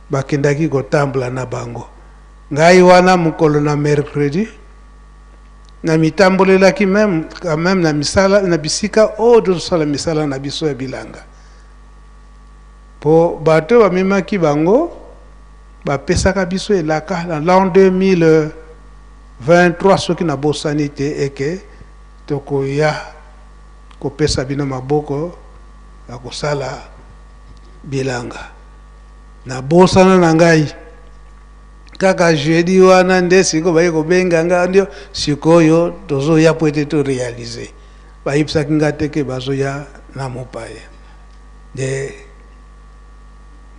bakendaki kotambola na bango. Ngai wana mokolo na mercredi na mitambolelaki même quand même na misala na bisika oyo tozosala misala na biso ya bilanga, mpo bato bamemaki bango bapesaka biso elaka na l'an 2023, soki nabosani te, eke tokoya kopesa bino maboko ya kosala bilanga. Nabosana na ngai kaka jeudi wana nde sikoyo baye kobenga nga ndio sikoyo tozoya po ete toréaliser. Bayebisaki nga te ke bazoya na mopaya. Nde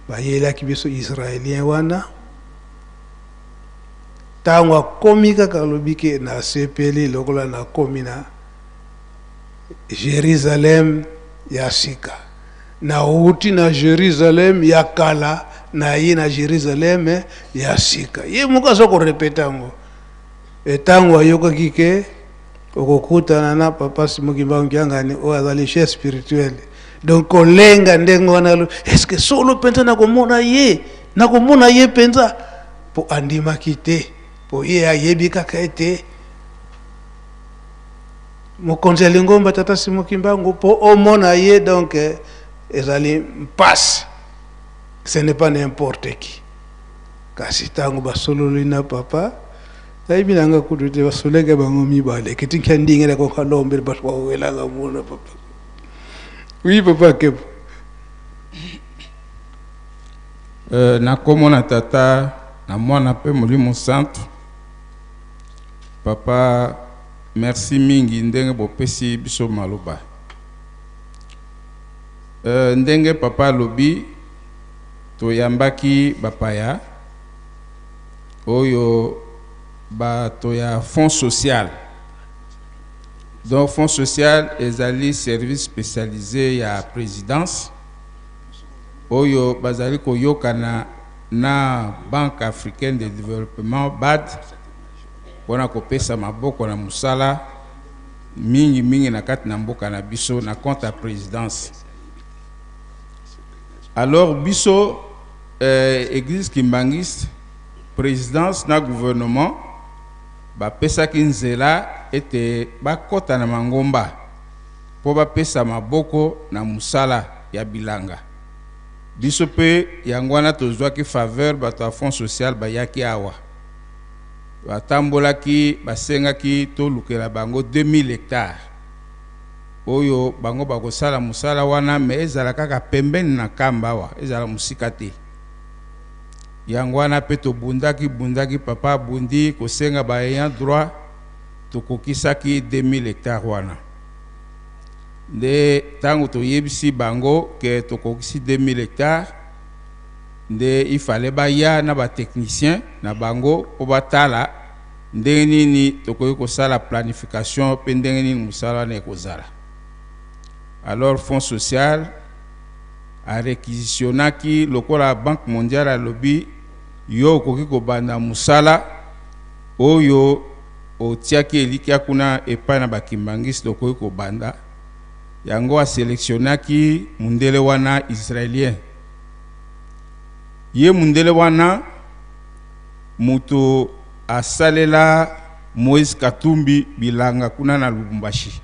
bayelaki biso israélien wana. Ntango akomi kaka, alobi ke nasepeli lokola nakomi na Jérusalem ya sika. Nauti na Jérusalem ya kala, naye na Jérusalem ya sika. Ye moko aza korépéter yango. Ntango ayokaki ke okokutana na papa Simon Kimbangu Kiangani oyo azali chef spirituel, Donc kolenga ndenge wana, est-ce que solo mpenza nakomona ye, nakomona ye mpenza? Mpo andimaki te, mpo ye ayebi kaka ete mokonzi ya lingomba Tata Simon Kimbangu, mpo omona ye donc ezali mpasi, ce n'est pas n'importe qui. Kasi ntango basololi na papa, nayebi na nga kutu te, basoleke bango mibale ketinkia ndinge na kokalombele bato bawelaka mona papa. Oui, papa Kebo. Nakomona tata na mwana mpe Molimo Santu. Papa, merci mingi ndenge bopesi biso maloba. Ndenge papa alobi, toyambaki bapaya oyo bato ya fonds social. Donc fonds social ezali service spécialisé ya présidence oyo bazali koyokana na Banque africaine de développement, BAD, mpona kopesa maboko na mosala mingi mingi na kati na mboka na biso na compte ya présidence. Alors biso église kimbanguiste, présidence na gouvernement bapesaki nzela ete bakɔta na mangomba mpo bapesa maboko na mosala ya bilanga. Biso mpe yango wana tozwaki faveur. Bato ya fonds social bayaki awa, batambolaki, basengaki tolukela bango 2000 hectares oyo bango bakosala mosala wana, me ezala kaka pembeni na Nkamba awa, ezala mosika te. Yango wana mpe tobundaki bundaki, papa abundi kosenga ba ayant droit, tokokisaki 2000 hectares wana. Nde ntango toyebisi bango ke tokokisi 2000 hectares, nde ifale baya na ba technicien na bango mpo batala ndenge nini tokoki kosala planification mpe ndenge nini mosala wana ekozala. Alors fonds social aréquisitionnaki, lokola Banque mondiale alobi yo okoki kobanda mosala oyo otiaki elikya kuna epai na bakimbangisi, tokoki kobanda yango. Asélectionnaki mundele wana israélien. Ye mundele wana moto asalela Moïse Katumbi bilanga kuna na Lubumbashi,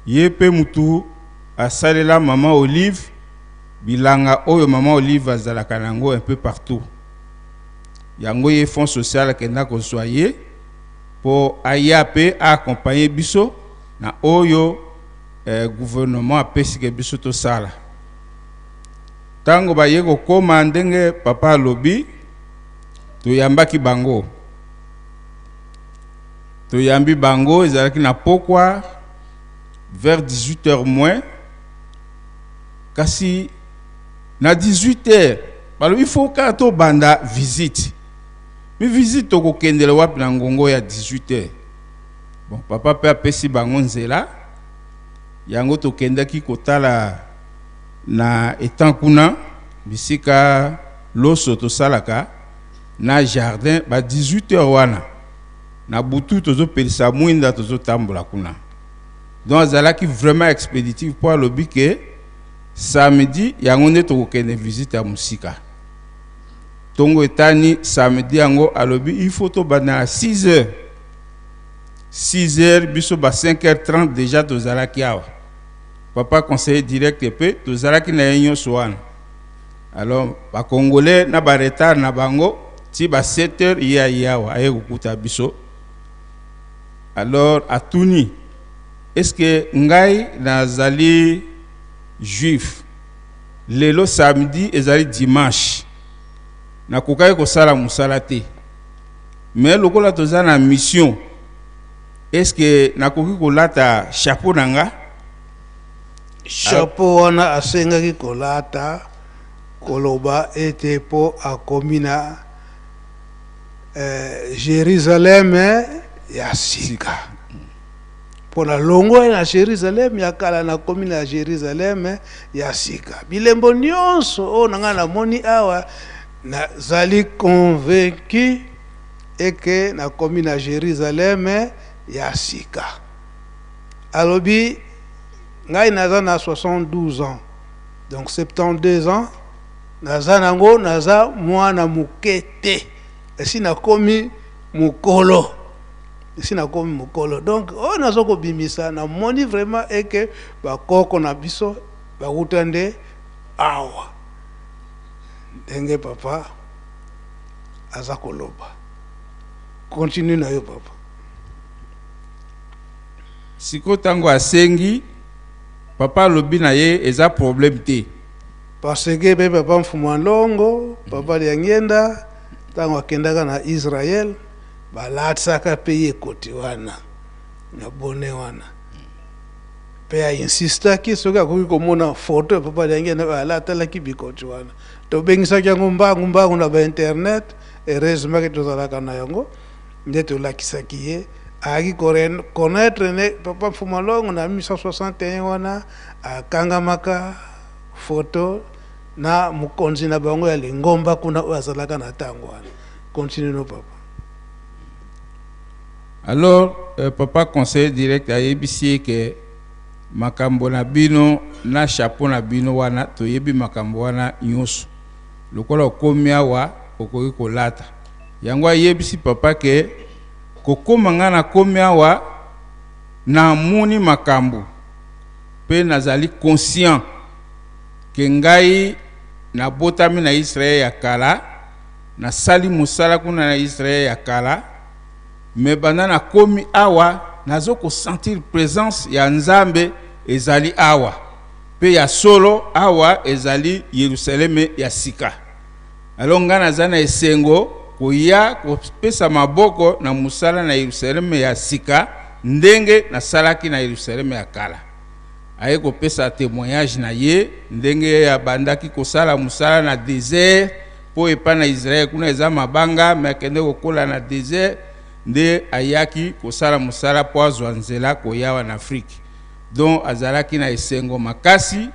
ye mpe mutu asalela mama Olive bilanga oyo mama Olive azalaka na yango un peu partout. Yango ye fonds social akenda kozwa ye mpo aya mpe aaccompagne biso na oyo gouvernement apesike biso tosala. Ntango baye kokóma, ndenge papa alobi, toyambaki bango. Toyambi bango, ezalaki na pokwa vers 18 heures moins. Kasi na 18 heures balobi fo kaka tobanda visite. Mi visite tokokendele wapi na ngongo ya 18 heures? Bon, papa mpe apesi bango nzela. Yango tokendaki kotala na étang kuna bisika loso tosalaka na jardin. Ba 18 heures wana na butu, tozopelisa mwinda, tozotambola kuna. Donc azalaki vraiment expéditif mpo alobi ke samedi yango nde tokokende visite ya mosika. Ntongo etani samedi yango, alobi il faut tobanda na 6 heures. 6 heures, biso ba 5 heures 30 déjà tozalaki awa. Papa conseiller direct mpe tozalaki na ye nyonso wana. Alors bacongolais na ba retard na bango ti ba 7 heures, ye aye awa, aye kokuta biso. Alors atuni: est ce que ngai nazali juif? Lelo samedi ezali dimanche, nakokaki kosala mosala te, mais lokola toza na mission, est ce que nakoki kolata chapeau na nga? Chapeau wana asengaki kolata, koloba ete mpo akomi na Jérusalem ya sika, mpo na longwa na Jérusalem ya kala, nakomi na Jérusalem ya sika. Bilembo nyonso oyo na ngai namoni awa, nazali convaincu eke nakomi na Jérusalem ya sika. Alobi Ngai naza na 72 ans, donc 72 ans naza nango, naza mwana moke te, esi nakomi mokolo, esi nakomi mokolo. Donc oyo naza kobimisa, namoni vraiment eke bakoko na biso bawuta nde awa, ndenge papa aza koloba. Continue na yo papa. Sikoyo ntango asengi, papa alobi na ye eza problème te. Parce que pe papa Mfumu Longo, papa Liangenda, ntango akendaka na Israël, balatisaka pe ye koti wana na bone wana, pe ainsistaki soki akoki komona photo ya papa Liangenda oyo alatalaki bikoti wana. Tobengisaki yango mbangu mbangu na ba internet, heureusement ke tozalaka na yango, nde tolakisaki ye. Ayaki koreconnaître ne papa Mfumu Longo na 1861 wana akangamaka photo na mokonzi na bango ya lingomba kuna oyo azalaka na ntango wana. Continue no papa. Alors papa conseiller direct ayebisi ye ke makambo na bino na chapeau na bino wana toyebi makambo wana nyonso, lokola okomi awa okoki kolata yango. Ayebisi papa ke kokoma nga nakomi awa namoni makambo mpe nazali conscient ke ngai nabotami na Israël ya kala, nasali mosala kuna na Israël ya kala, me banda nakomi awa nazo kosentir présence ya Nzambe ezali awa, mpe ya solo awa ezali Yerusaleme ya sika. Alors ngai naza na esengo koya kopesa maboko na mosala na Yerusaleme ya sika ndenge nasalaki na Yerusaleme ya kala. Aye kopesa témoignage na ye ndenge abandaki kosala mosala na désert, mpo epai na Israël kuna eza mabanga, me akende kokola na désert, nde ayaki kosala mosala mpo azwa nzela koyawa na Afrique. Donc azalaki na esengo makasi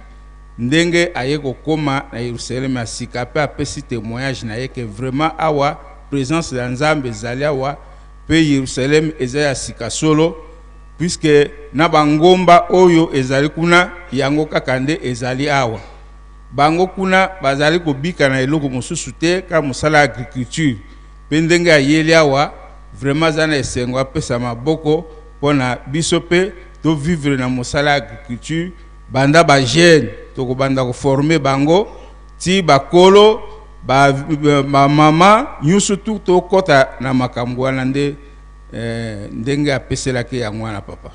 ndenge aye kokoma na Yerusaleme ya sika, mpe apesi témoignage na ye ke vraiment awa présence ya Nzambe ezali awa, mpe Yerusaleme eza ya sika solo, puisque na bangomba oyo ezali kuna yango kaka nde ezali awa. Bango kuna bazali kobika na eloko mosusu te kaka mosala ya agriculture, mpe ndenge ayeli awa vraiment aza na esengo apesa maboko mpona biso mpe tovivre na mosala ya agriculture. Banda ba jeune tokobanda koforme bango ti bakolo ba mama nyonso tu tokɔta na makambo wana nde ndenge apeselaki yango wana papa.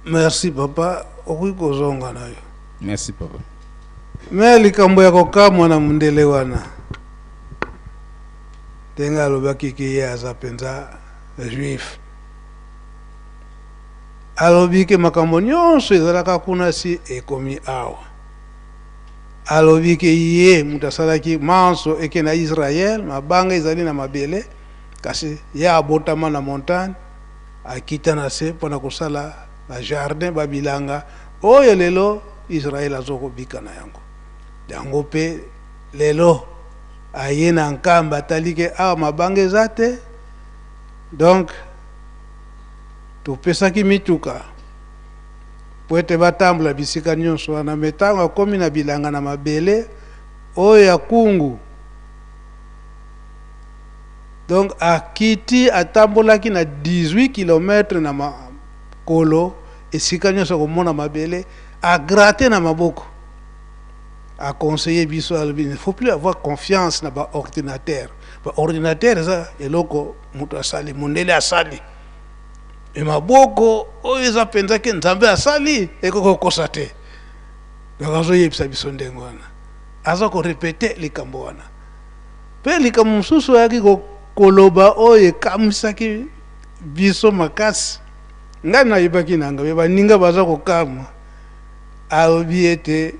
Merci papa, okoki kozonga na yo. Merci papa. Me likambo ya kokamwa na mundele wana, ndenge alobaki ke ye aza mpenza juif, alobi ke makambo nyonso ezalaka kuna si ekomi awa. Alobi ke ye moto asalaki manso eke na Israël, mabanga ezali na mabele, kasi ye abotama na montagne, akita na se mpona kosala ba jardin, ba bilanga oyo lelo Israël azokobika na yango. Yango mpe lelo aye na Nkamba, atali ke awa mabanga eza te, donc topesaki mituka po ete batambola bisika nyonso wana. Me ntango akomi na bilanga na mabele oyo ya kungu, donc akiti atambolaki na 18 km na makolo, esika nyonso akomona mabele, agratte na maboko. Aconseille biso, alobi il ne faut plus avoir confiance na baordinateur. Baordinateur eza eloko moto asali, mondele asali, me maboko oyo eza mpenza ke Nzambe asali ekoki kokosa te. Donc azoyebisa biso ndenge wana, aza korepete likambo wana. Mpe likambo mosusu ayaki koloba oyo ekamwisaki biso makasi, ngai nayebaki na ngai, baninga baza kokamwa. Alobi ete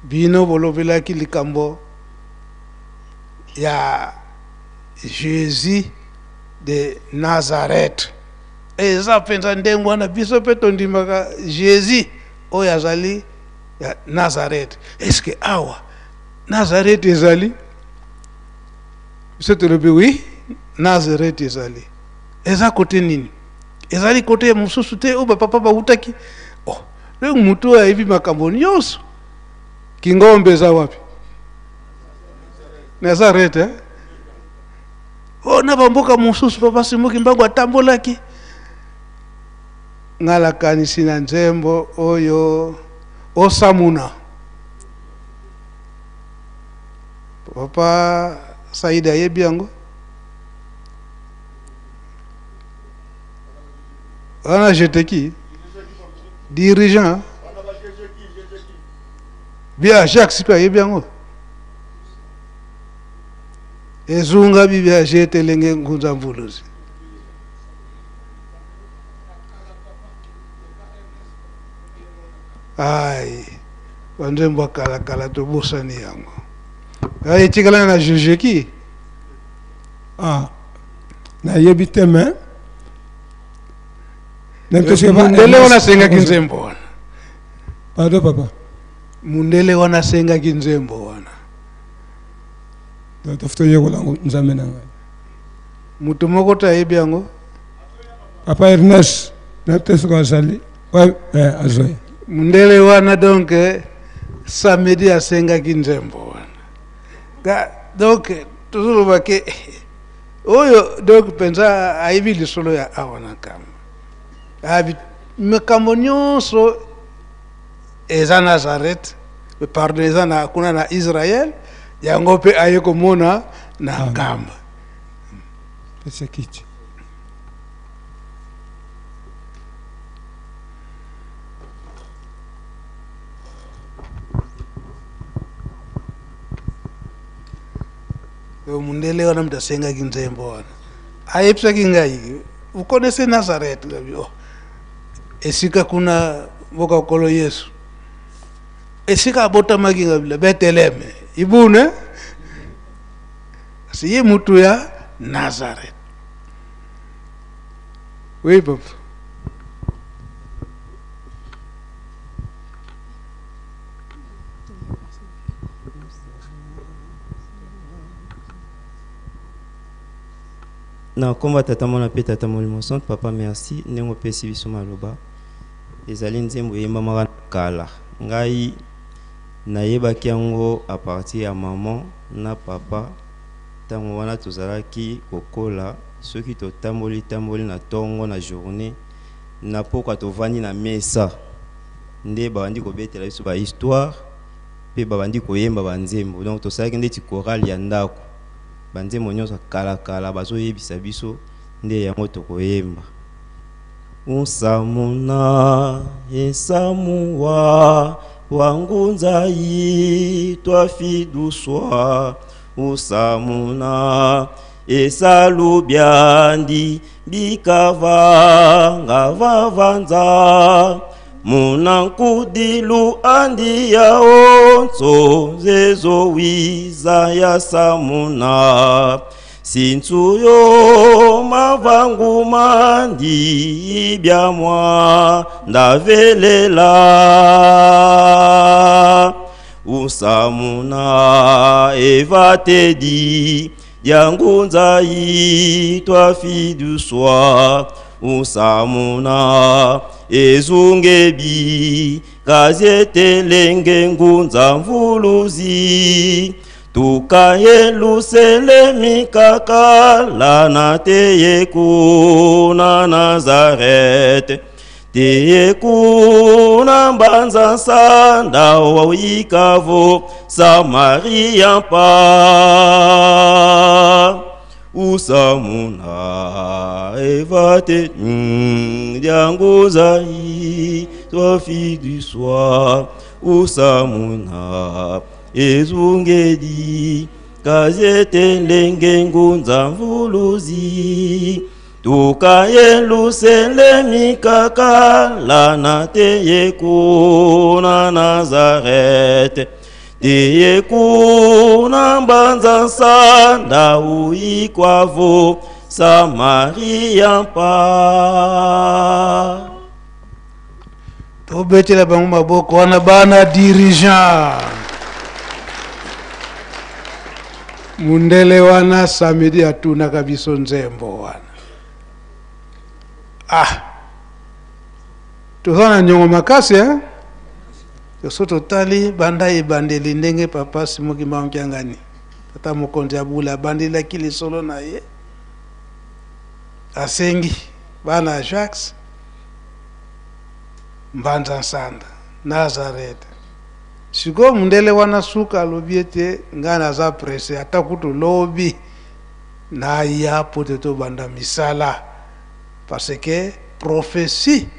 bino bolobelaki likambo ya Jésus de Nazareth, eza mpenza ndenge wana biso mpe tondimaka Jésus oyo azali ya Nazareth. Est-ce awa Nazareth ezali? Biso tolobi oui, Nazareth ezali. Eza kote nini? Ezali kote mosusu te oyo bapapa bautaki. Oh, donc motu oyo ayebi makambo nyonso. Kingombe eza wapi? Nazareth, eh? Oh, na bamboka mosusu Papa Simon Kimbangu atambolaki. Nga nakanisi na nzembo oyo Osamuna. Papa Saïd ayebi yango? Wana j'étais qui? Dirigeant. Bien, Jacques mpe ayebi yango. Ezunga bibi ajetelenge ngunza mvuluzi. Ai, banzembo ya kala kala tobosani yango. Ai, etikala na juge ki? Ah, nayebi te mais mundele wana asengaki nzembo wana. Pardon papa. Mundele wana asengaki nzembo wana. Donc tofuta yekola yango nzambe na ngai. Moto moko te ayebi yango. Papa Ernest na te soki azali eh, azoya. Mundele wana donc samedi asengaki nzembo wana. Donc tozoloba ke oyo donc mpenza ayebi lisolo ya awa na Nkamba. Ayebi makambo nyonso eza Nazareth, pardon, eza na kuna na Israël, yango mpe aye komona na Nkamba. Pesa kiti. Mundele wana moto asengaki nzembo wana ayebisaki ngai, vous connaissez Nazareth? Ngabi, oh, esika kuna mboka nkolo Yesu esika abotamaki, ngabi la Bethlehem ibune kasi ye mutu ya Nazareth. Oui papa. Na nkombo ya Tata, Mwana mpe Tata Molimo Santu, papa merci ndenge opesi biso maloba. Ezali nzembo eyembamaka kala. Ngai nayebaki yango a partir ya maman na papa ntango wana tozalaki kokola. Soki totamboli tamboli na tongo na journée, na pokwa tovandi na mesa nde babandi kobetela biso ba histoire mpe babandi koyemba ba nzembo. Donc tosalaki ndeti chorale ya ndako, ba nzembo nyonso kala kala bazoyebisa biso nde yango tokoyemba. Usamuna esamuwa wangunzai twafiduswa usamuna esalubyandi bikava ngavavanza munankudilu andi ya onso zezowiza ya samuna sintsuyo mavangu mandi byamwa ndavelela usamuna evatedi yangunzai twafiduswa usamuna ezungebi kazetelenge ngunza mvuluzi tukayeluselemi kakala na teyekuna Nazarete teyekuna mbanza nsanda waikavo Samaria pa usamuna evate dianguzai twafiduswa usamuna ezungedi kazetelenge ngunza mvuluzi tukayeluselemi kakala na teyekuna Nazarete teyekuna mbanza nsanda uikwavo Samaria mpa. Tobetela bango maboko wana bana dirigeant. Mundele wana samedi atunaka biso nzembo wana. Ah, Toza na niongo makasi hein? Soki totali banda ebandeli ndenge papa Simon Kimbangu Kiangani, tata mokonzi ya bule, abandelaki lisolo na ye, asengi bana ya Jacques Mbanza Nsanda Nazareth. Sikoyo mundele wana suka alobi ete ngai naza presse, ata kutu lobi naya po te tobanda misala, parce que prophetie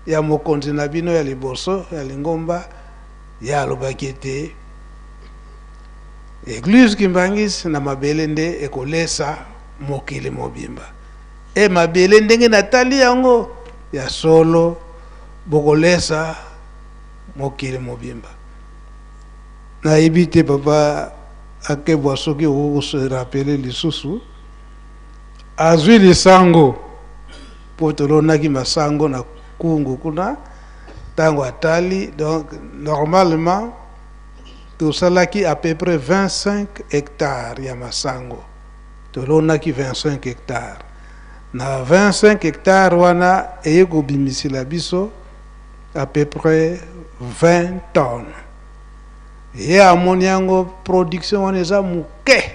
ya mokonzi na bino ya liboso ya lingomba, ye alobaki ete Eglise Kimbanguiste na mabele nde ekolesa mokili mobimba. E mabele ndenge natali yango ya solo bokolesa mokili mobimba. Nayebi te papa Akebwa soki okoki ko se rappeler lisusu, azwi lisango po tolonaki masango na Kungu kuna, tango atali donc normalement tosalaki à peu près 25 hectares ya masango, tolonaki 25 hectares. Na 25 hectares wana eye kobimisela biso à peu près 20 tonnes. Ye amoni yango production wana eza moke,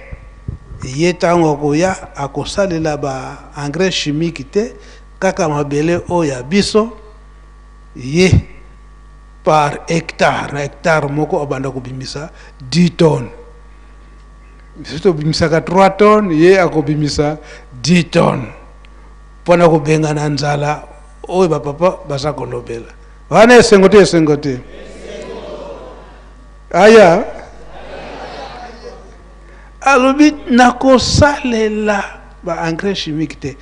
ye tango akoya akosalela ba engrais chimique te, kaka mabele oyo ya biso, ye par hectare, na hectare moko abanda kobimisa 10 tonnes. Biso tobimisaka 3 tonnes, ye akobimisa 10 tonnes mpona kobengana nzala oyo ba papa baza kolobela. Wana esengo te, esengo te. Aya alobi nakosalela ba engrais chimique te.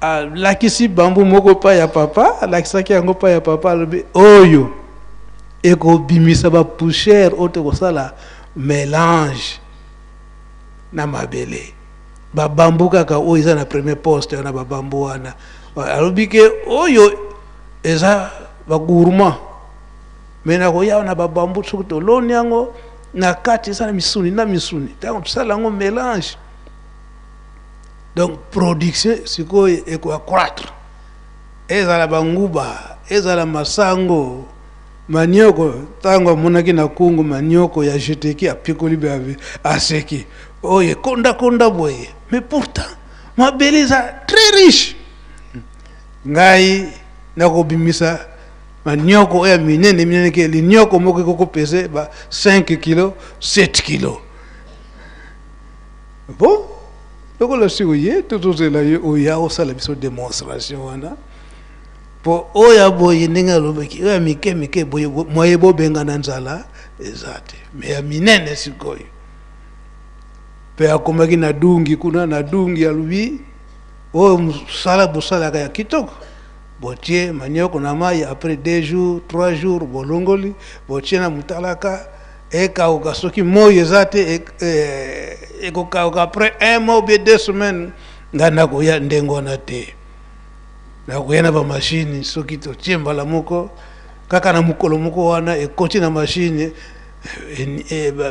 Alakisi bambu moko pa ya papa, alakisaki yango pa ya papa, alobi oyo ekobimisa ba poussière oyo tokosala mélange na mabele. Ba bambu kaka oyo eza na premier poste wana, ba bambu wana alobi ke oyo eza ba gourmand, mais nakoya na ba bambu soki toloni yango na kati eza na misuni na misuni, ntango tosala yango mélange, donc production sikoyo eko accroître, ezala banguba, ezala masango, manioko. Ntango amonaki na Kungu manioko ya jeteki, apikoli be aseki oyo ekondakonda boye, mais pourtant mabele eza très riche. Ngai nakobimisa manioko oyo ya minene minene ke linioko moko ekoki kopese ba 5 kilo 7 kilo. Bon, lokola si oye, tozozela ye oya osala biso démonstration wana, po oyo ya boye ndenge alobaki, oyo ya mike mike boye moye bobengana nzala eza te, mais ya minene sikoyo. Pe akomaki na dungi kuna, na dungi alobi oyo mosala bosalaka ya kitoko, botie manioko na mai, après 2 jours 3 jours bolongoli, botie na motalaka ekauka, soki moi eza te ekokauka après 1 mois ou bien 2 semaines. Ngai nakoya ndenge wana te, nakoya na ba machine, soki totie mbala moko kaka na mokolo moko wana ekoti na machine,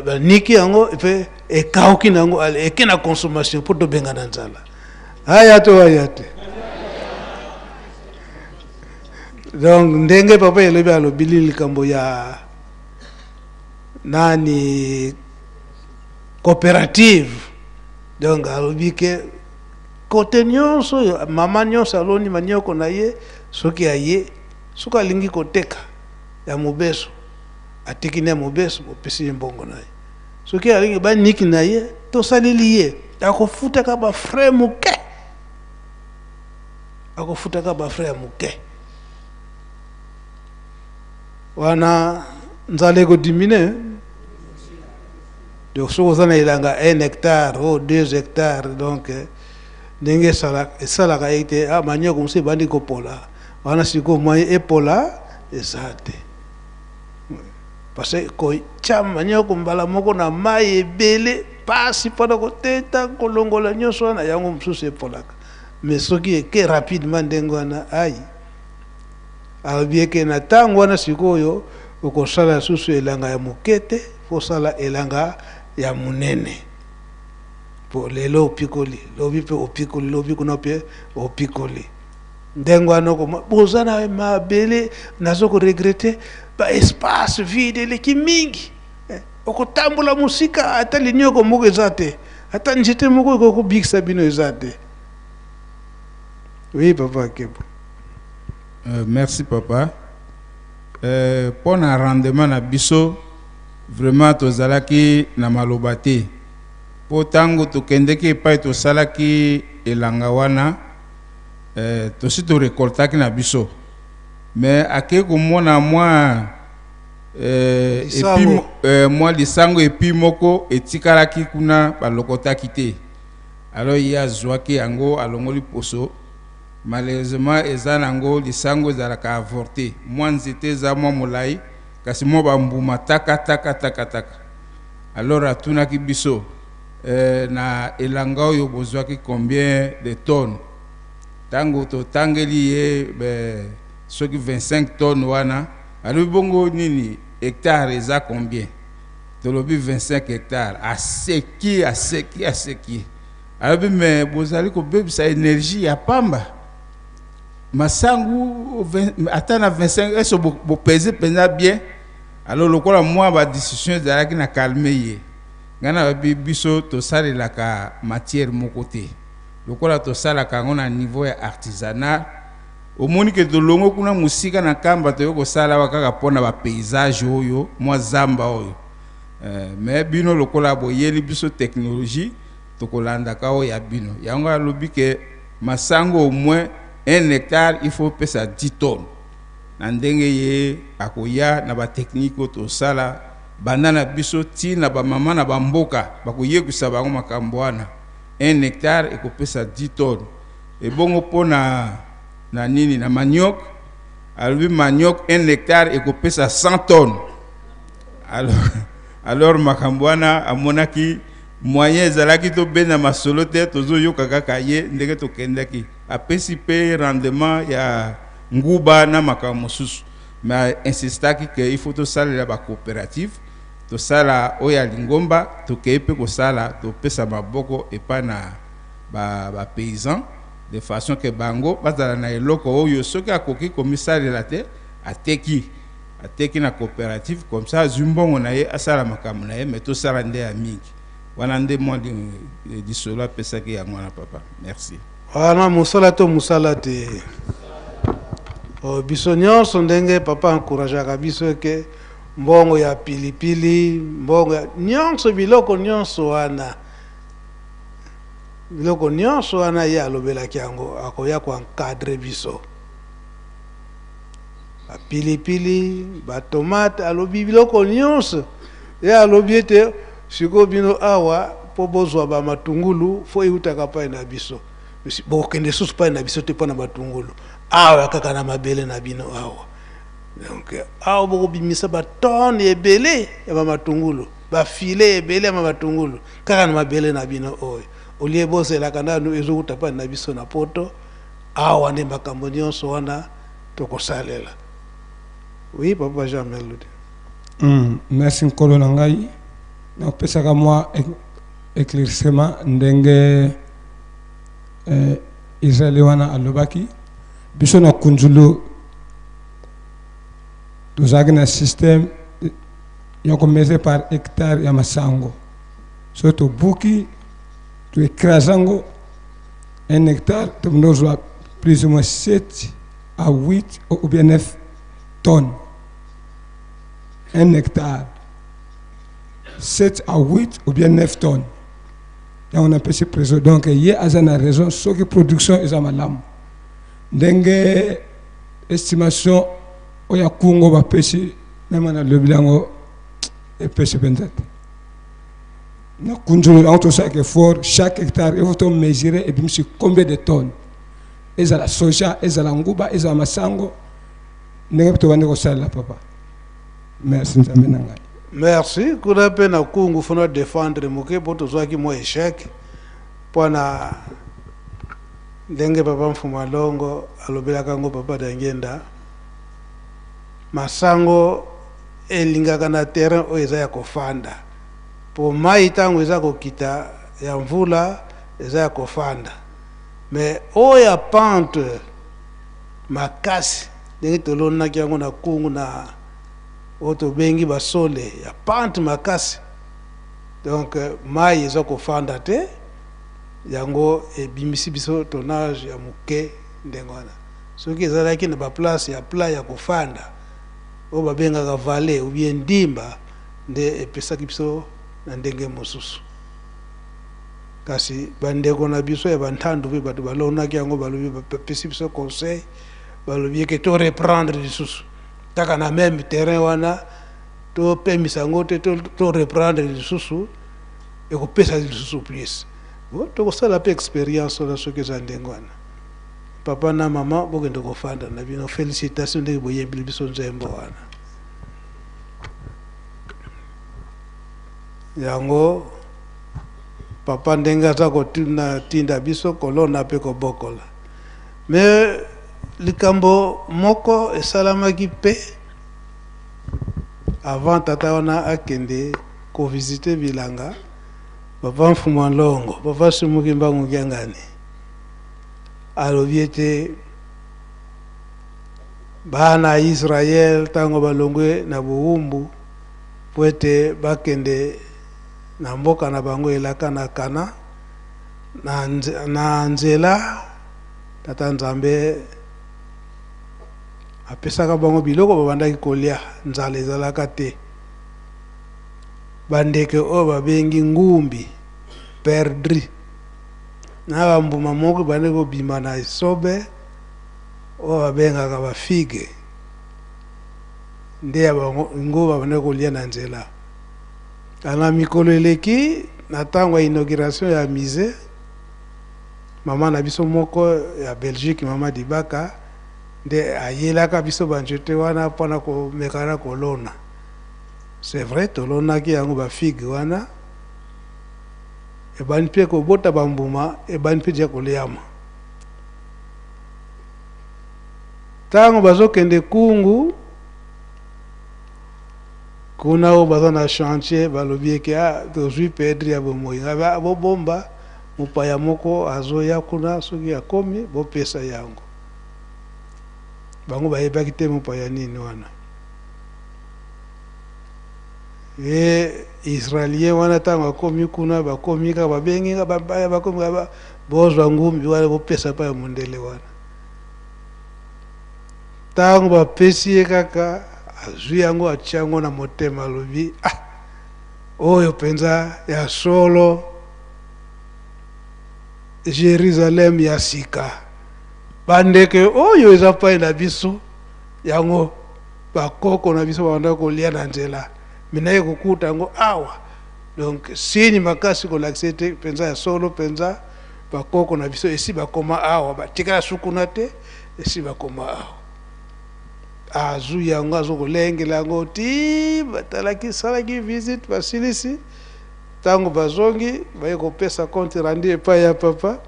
baniki yango pe ekauki na yango, ale eke na consommation po tobengana nzala. Aya to aya te. Donc ndenge papa elobi, alobili likambo ya nani coopérative, donc alobi ke kote nyonso oyo mama nyonso aloni manioko na ye, soki aye, soki alingi koteka ya mobeso, ateki na ya mobeso, bopesi ye mbongo na ye. Soki alingi baniki na ye, tosaleli ye, akofutaka ba frais moke, akofutaka ba frais ya moke wana, nzala ekodimine. Donc soki oza na elanga 1 hectare ou 2 hectares, donc ndenge esalaka ete manioko mosusu ebandi kopola wana, sikoyo moyen epola eza te, parce que kotia manioko mbala moko na mai ebele pasi mpona koteta kolongola nyonso wana, yango mosusu epolaka. Mais soki eke rapidement ndenge wana, ai alobi eke na ntango wana sikoyo okosala susu elanga ya moke te, fosala elanga ya monene, po lelo opikoli, lobi mpe opikoli, lobi kuna mpe opikoli. Ndenge wana okoma boza na mabele, nazo ko regretter ba espace vide eleki mingi. Okotambola mosika ata linyoko moko eza te, ata nzete moko ekoki kobikisa bino eza te. Oui papa Kebo. Merci papa. Mpo na rendement na biso vraiment tozalaki na maloba te, mpo ntango tokendeki epai tosalaki elanga wana, tosi torekoltaki na biso, mais akei komona mwa Lisango. Epi, mwa lisango epi moko etikalaki kuna balokotaki te. Alors ye azwaki yango, alongoli poso. Malheureusement eza nango lisango ezalaka avorté, mwa nzete eza mwa molai kasi mwa bambuma taka taka taka taka. Alors atunaki biso, na elanga oyo bozwaki combien de tonnes? Tango totangeli ye, soki 25 tonnes wana, alobi bongo nini hectare eza combien? Tolobi 25 hectares. Aseki, aseki, aseki. Alobi mais bozali kobebisa énergie ya pamba. Masangu, ata na 25, est-ce que bo pèse mpenza bien? Alors lokola mwa ba discussion ezalaki na calme ye. Ngai nalobi biso tosalelaka matière moko te. Lokola tosalaka yango na niveau ya artisanal, omoni ke tolongo kuna mosika na Nkamba toyei kosala awa kaka mpona ba paysage oyo, mwa zamba oyo. Mais bino lokola boyeli biso technologie, tokolandaka oyo ya bino. Yango alobi ke masango au moins 1 hectare il faut pesa 10 tonnes. Na ndenge ye akoya na ba technique oyo tosala banda na biso ti na ba mama na ba mboka bakoyebisa bango makambo wana. 1 hectare ekopesa 10 tonnes. Ebongo mpona na nini na manioc, alobi manioc 1 hectare ekopesa 100 tonnes. Alors makambo wana amonaki moyen ezalaki tobenda masolo te, tozoyoka kaka ye ndenge tokendaki. Apesi pe rendement ya nguba na makambo mosusu, mais insistaki ke il faut tosalela ba coopérative, tosala oyo ya lingomba, tokei pe kosala, topesa maboko epai na ba paysan de façon ke bango bazala na eloko oyo soki akoki komisalela te, ateki na coopérative, comme ça azwi mbongo na ye asala makambo na ye, mais tosala nde ya mingi. Wana nde mwa lisolo apesaki yango wana papa. Merci. Wana mosala to mosala te. Oh, biso nyonso ndenge papa encourageaka biso ke mbongo ya pilipili, mbongo ya nyonso, biloko nyonso wana, biloko nyonso wana ye alobelaki yango, akoya koencadre biso. Ba pilipili, ba tomate, alobi biloko nyonso. Ye alobi ete sikoyo bino awa po bozwa ba matungulu fo eutaka pai na biso. Bokende susu pai na biso te mpo na matungulu. Awa kaka na mabele na bino awa. Donc awa bokobimisa ba tonne ebele ya ba matungulu, ba filet ebele ya ba matungulu kaka na mabele na bino oyo. Olie bozelaka nanu ezouta pai na biso na poto. Awa nde makambo nyonso wana tokosalela. Oui, papa Jean Melody. Merci nkolo na ngai. Nakopesaka mwa éclaircissement ndenge Israël wana alobaki. Biso na Kunzulu tozalaki na système ya komesurer par hectare ya masango. So tobuki, toécrase yango 1 hectare, tozwa plus ou moins 7 à 8 ou bien 9 tonnes. 1 hectare, 7 à 8 ou bien 9 tonnes. Et on appelle ça présent. Donc, il y a une raison, ce qui production est malamu. Ndenge estimation oya kungo ba pesi même na le bilango e pesi benzat. Na kunzulu on tout ça que fort chaque hectare il faut mesurer et puis combien de tonnes. Ezala soja, ezala nguba, ezala masango. Ndenge to bande ko sala papa. Merci Nzambe na ngai. Merci. Kuna pe na kungu funa défendre moke po tozwaki mwa échec pona ndenge papa Mfuma Longo alobelaka yango papa Dangenda. Masango elingaka na terrain oyo eza ya kofanda. Po mai tango eza kokita ya mvula eza ya kofanda. Mais oyo ya pente Makasi ndenge tolonaki yango na Kungu na oyo tobengi basole ya pente makasi, donc mai eza kofanda te, yango ebimisi biso tonnage ya moke ndenge wana. Soki ezalaki na ba place ya plat ya kofanda oyo babengaka vallée ou bien ndimba, nde epesaki biso na ndenge mosusu. Kasi bandeko na biso ya bantandu mpe bato balonaki yango, balobi, bapesi biso conseil, balobi eke to reprendre lisusu kaka na meme terrain wana, topemisa yango te, to reprendre lisusu, ekopesa lisusu plus. Bon, tokosala mpe experience wana soki eza ndenge wana. Papa na mama, bokende kofanda na bino. Félicitation ndenge boyembeli biso nzembo wana. Yango papa ndenge aza kotuna tinda biso kolona mpe kobokola. Me likambo moko esalamaki mpe avant tata wana akende kovisite bilanga, papa Mfumua Nlongo, papa Sumuki Mbangu Kiangani alobi ete bana ya Israel ntango balongwe na bowumbu mpo ete bakende na mboka na bango elaka na Kana, na nzela tata Nzambe apesaka bango biloko babandaki kolia, nzala ezalaka te. Bandeke oyo babengi ngumbi, perdri, na bambuma moko ebandaki kobima na esobe oyo babengaka bafige, nde ya bango ngo babandaki kolia na nzela. Na mikolo eleki, na ntango ya inauguration ya musée, mama na biso moko ya Belgique, mama Dibaka, nde ayelaka biso banzete wana mpona komekana kolona. C'est vrai, tolonaki yango bafigue wana, ebandi mpe kobota bambuma, ebandi mpe dia koliama. Ntango bazokende Kungu kuna oyo baza na chantier, balobi eke ah, tozwi pedri ya bomoi, bobomba, mopaya moko azoya kuna, soki akomi bopesa yango. Bango bayebaki te mopaya nini wana. E israelien wana ntango akomi kuna, bakomi kaka babengi nga bapaya, bakomi kaka bozwa ngumbi wana bopesa pa ya mondele wana. Ntango bapesi ye kaka, azwi yango, atia yango na motema, alobi ah, oyo mpenza ya solo Jérusalem ya sika, bandeke oyo eza pai na biso, yango bakoko na biso babanda kolia na nzela, me naye kokuta yango awa. Donc signe makasi kolakisa ete mpenza ya solo mpenza bakoko na biso esi bakoma awa, batikala sukuna te, esi bakoma awa. Azwi yango, azokolengela yango ti batalaki, salaki visite, basilisi. Ntango bazongi, baye kopesa compte rendu epai ya papa.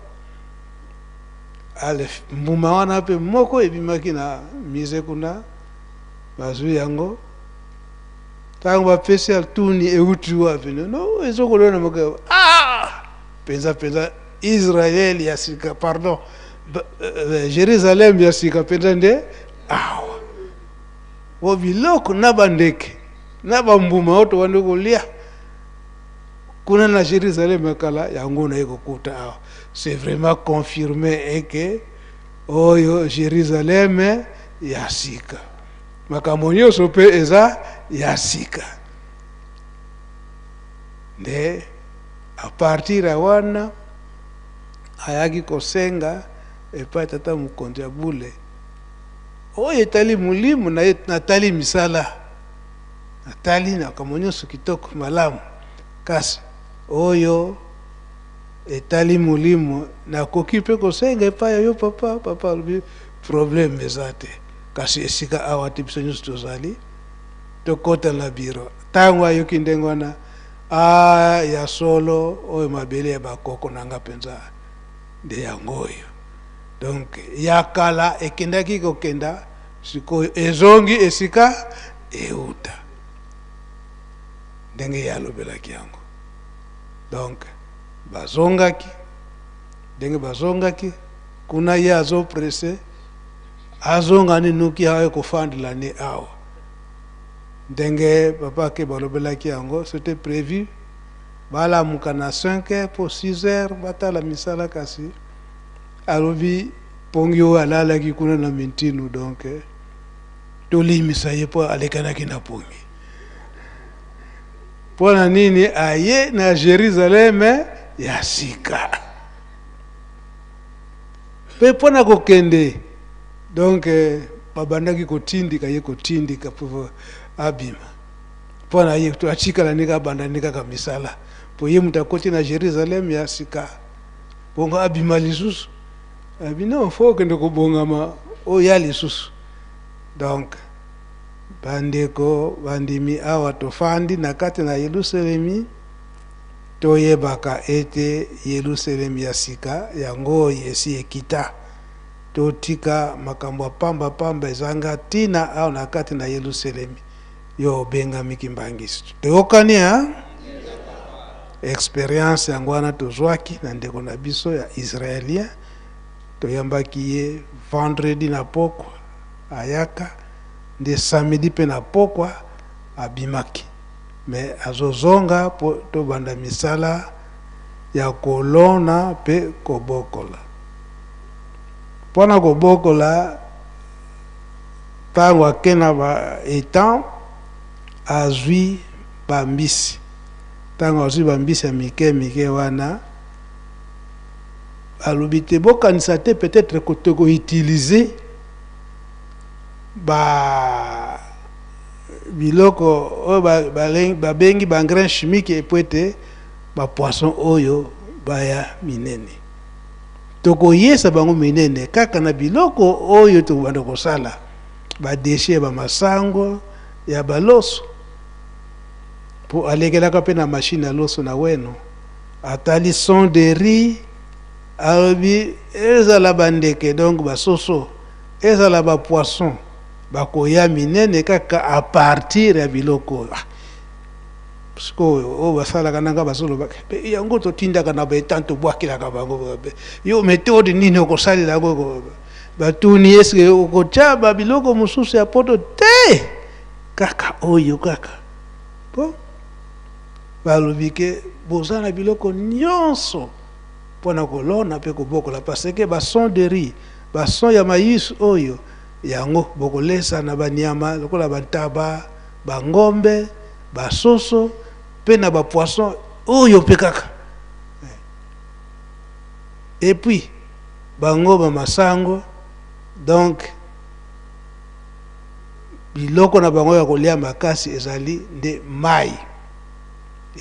Ale mbuma wana mpe moko ebimaki na musée kuna, bazwi yango. Ntango bapesi atuni euti wapi, no ezokolona moko ah, mpenza mpenza Israel ya sika, pardon, Jérusalem ya sika mpenza nde awa. Bo biloko na bandeke na bambuma oyo tobandi kolia kuna na Jérusalem ya kala, yango naye kokuta awa. C'est vraiment confirmé eke oyo Jérusalem ya sika, makambo nyonso mpe eza ya sika. Nde a partir ya wana ayaki kosenga epai tata mokonzi ya bule oyo etali molimo na ye, natali misala, natali makambo nyonso kitoko malamu, kasi oyo etali molimo nakoki mpe kosenga epai ya yo papa. Papa alobi problème eza te, kasi esika awa te, biso nyonso tozali, tokɔta na biro. Ntango ayoki ndenge wana, a ya solo oyo mabele ya bakoko na nga mpenza nde yango oyo. Donc ya kala ekendaki kokenda, sikoyo ezongi esika euta, ndenge ye alobelaki yango. Donc bazongaki ndenge bazongaki kuna, ye azopresse. Azonga ni noki aye kofandela ne awa. Ndenge papa Akeba alobelaki yango, c'était prévu balamuka na 5 heures po 6 heures batala misala, kasi alobi pongi oyo alalaki kuna na mintinu, donc tolimisa ye po alekanaki na pongi. Mpo na nini aye na Jerusalem ya sika? Mpe mpo na kokende, donc babandaki kotindika ye, kotindika mpo abima. Mpo na ye atikala ndenge abanda nde kaka misala, mpo ye moto akoti na Jerusalem ya sika, bongo abima lisusu, abi non, fo okende kobongama oya lisusu. Donc bandeko bandimi, awa tofandi na kati na Yelusalemi, toyebaka ete Yelusalemi ya sika yango oyo esi ekita. Totika makambo ya pamba-pamba ezanga ntina awa na kati na Yelusalemi. Yo obengami kimbangisi. Toyokani, hein? Experience yango wana tozwaki na ndeko na biso ya Israélien. Toyambaki ye vendredi na pokwa, ayaka nde samedi mpe na pokwa abimaki, me azozonga mpo tobanda misala ya kolona mpe kobokola. Mpo na kobokola, ntango ake na ba etang azwi bambisi. Ntango azwi bambisi ya mike mike wana, alobi te bokanisa te peut-être tokoutilize ba biloko oyo babengi ba engrais chimique epo ete ba poisson oyo baya minene. Tokoyesa bango minene kaka na biloko oyo tokobanda kosala, ba déchets ya bamasango ya baloso, po alekelaka mpe na machine ya loso na weno, atali son de riz, alobi ezala bandeke, donc basoso, ezala ba poisson, bakoya minene kaka à partir ya biloko oyo. Sikoyo oyo basalaka nanga bazolobaka yango totindaka na baetan, tobwakelaka bango. Yo méthode nini okosalela yango? Batuni eske okotya babiloko mosusu ya poto te, kaka oyo kaka? Po balobi ke boza na biloko nyonso mpona kolona mpe kobokola, parce que bason de riz, bason ya maïs oyo yango bokolesa na banyama lokola bantaba, bangombe, basoso mpe na bapoisson oyo mpe kaka. Et puis bango bamasango, donc biloko na bango ya kolia makasi ezali nde mai,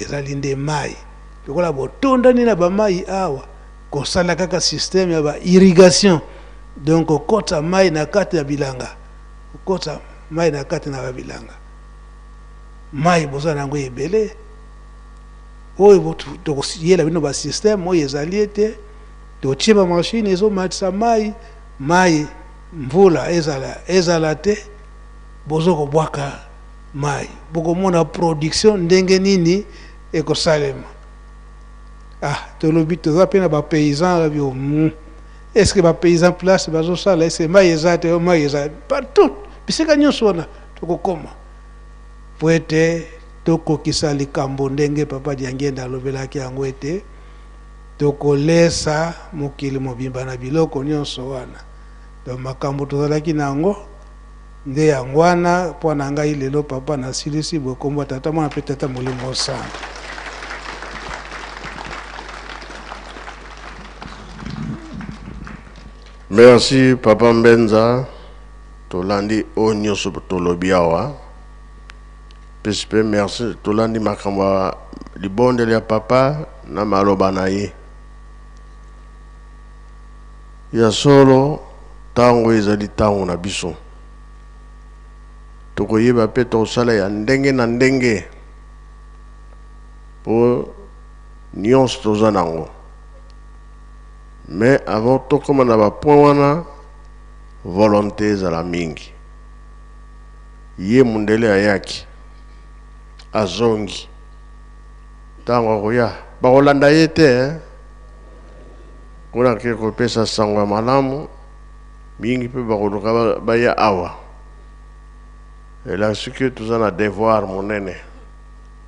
ezali nde mai. Lokola botondani na bamai awa, kosala kaka système ya ba irrigation, donc kokota mai na kati ya bilanga, kokota mai na kati na babilanga. Mai boza na yango ebele, oyo tokoyela bino ba système oyo ezali ete totie ba machine ezomatisa mai, mai mvula ezala ezala te, bozo kobwaka mai, bokomona production ndenge nini ekosalema. Tolobi toza mpe na ba paysan bio. Est-ce que ba paysan place bazosala, est-ce que mai eza te? Mai eza partout, bisika nyonso wana tokokoma po ete tokokisa likambo ndenge papa Diangienda alobelaki yango, ete tokolesa mokili mobimba na biloko nyonso wana. Donc makambo tozalaki na yango nde yango wana. Mpo na ngai lelo, papa, nasilisi boye. Kombo Tata, Mwana mpe Tata Molimo Santo. Merci papa Mbenza. Tolandi oyo nyonso tolobi awa. Pesi mpe merci, tolandi makambo ya libondeli ya papa na maloba na ye. Ya solo, ntango ezali ntango na biso, tokoyeba mpe tokosala ya ndenge na ndenge mpo nyonso toza nango. Mais avant tokóma na bapoint wana, volonté ezala mingi. Ye mundele ayaki, azongi, ntango akoya bakolanda ye te, eh? Kuna ake kopesa sango ya malamu. Mingi mpe bakoluka baya awa. Elakisi ke toza na devoir monene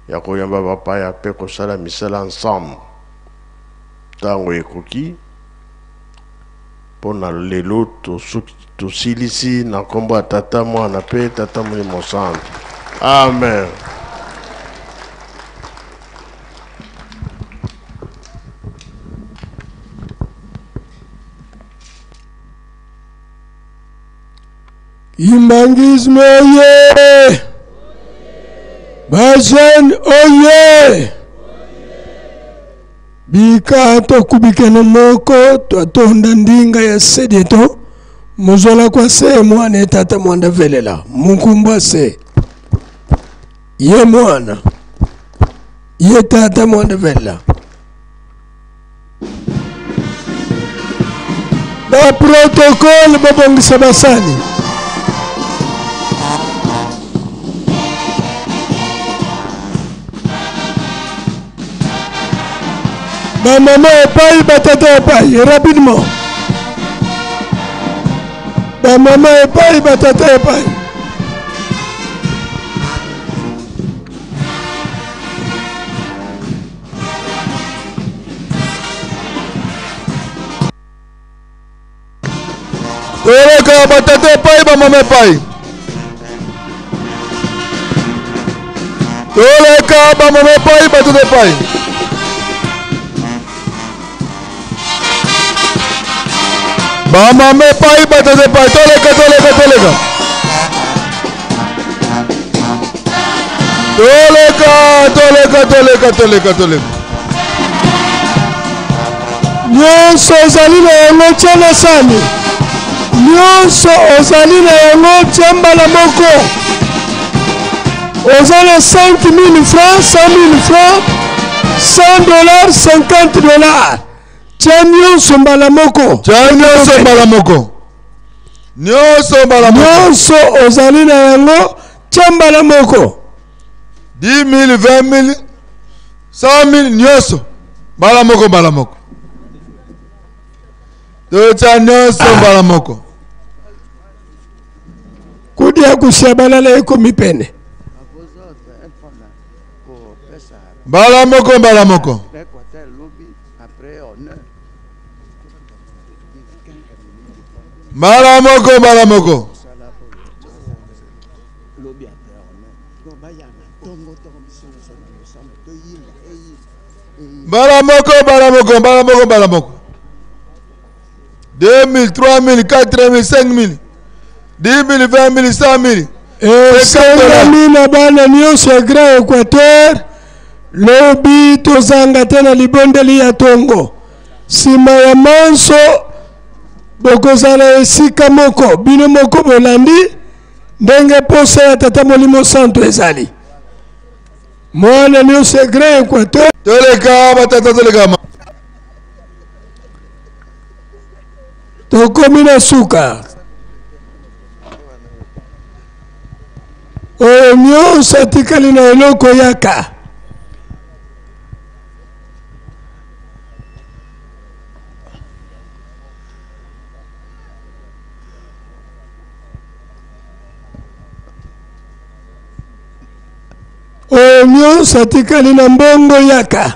ya koyamba bapaya mpe kosala misala ensemble. Ntango ekoki mpo na lelo tosilisi na nkombo ya Tata, Mwana mpe Tata Molimo Santu. Amen. Kimbanguisme oye! Ba jeunes oye! Bika tokubikene moko twatonda ndinga ya sedieto muzola kwa se mwana etata mwanda velela mukumbwa se ye mwana ye tata mwanda velela ba protocole babongisa basani. Bamama epai, batata epai, rapidement. Bamama epai, batata epai. Toleka batata epai, bamama epai. Toleka bamama epai, batata epai. Bamama epai, batata epai. Toleka, toleka, toleka. Toleka, toleka, toleka, toleka, toleka. Nyonso ozali na yango tia na sani. Nyonso ozali na yango tia mbala moko. Oza na 5000 francs, 100 000 francs, 100 dollars, 50 dollars. Tia nyonso mbala moko. Tia nyonso mbala moko. Nyonso mbala moko. Nyonso ozali na yango tia mbala moko. 10 000, 20 000, 100 000, nyonso mbala moko, mbala moko. Totia nyonso mbala moko. Kudia kushabalala ekomi pene. Mbala moko, mbala moko. Mbala moko, mbala moko. Mbala moko, mbala moko, mbala moko, mbala moko. 2000, 3000, 4000, 5000, 10000, 20000, 100000. Esengami na bana nyonso ya Grand Equateur lobi tozanga te na libondeli ya tongo. Sima ya manso bokozala esika moko bino moko bolandi ndenge posa ya Tata Molimo Santo ezali. Mwana nyonso ya Grand Equateur toleka batata, toleka. Tokomi na suka. Oyo nyonso atikali na eloko yaka. Oyo nyonso atikali na mbongo yaka.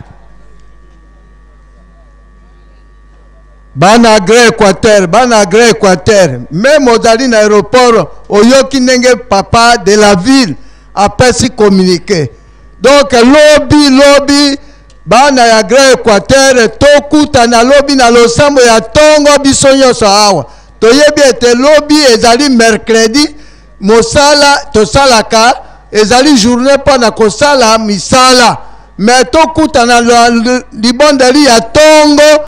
Bana Grand Equateur, bana Grand Equateur, meme ozali na aéroport, oyoki ndenge papa de la ville apesi communiqué. Donc lobi, lobi bana ya Grand Equateur tokutana lobi na losambo ya tongo biso nyonso awa. Toyebi ete lobi ezali mercredi, mosala tosalaka ezali journée mpona kosala misala, mais tokutana na libondeli ya tongo.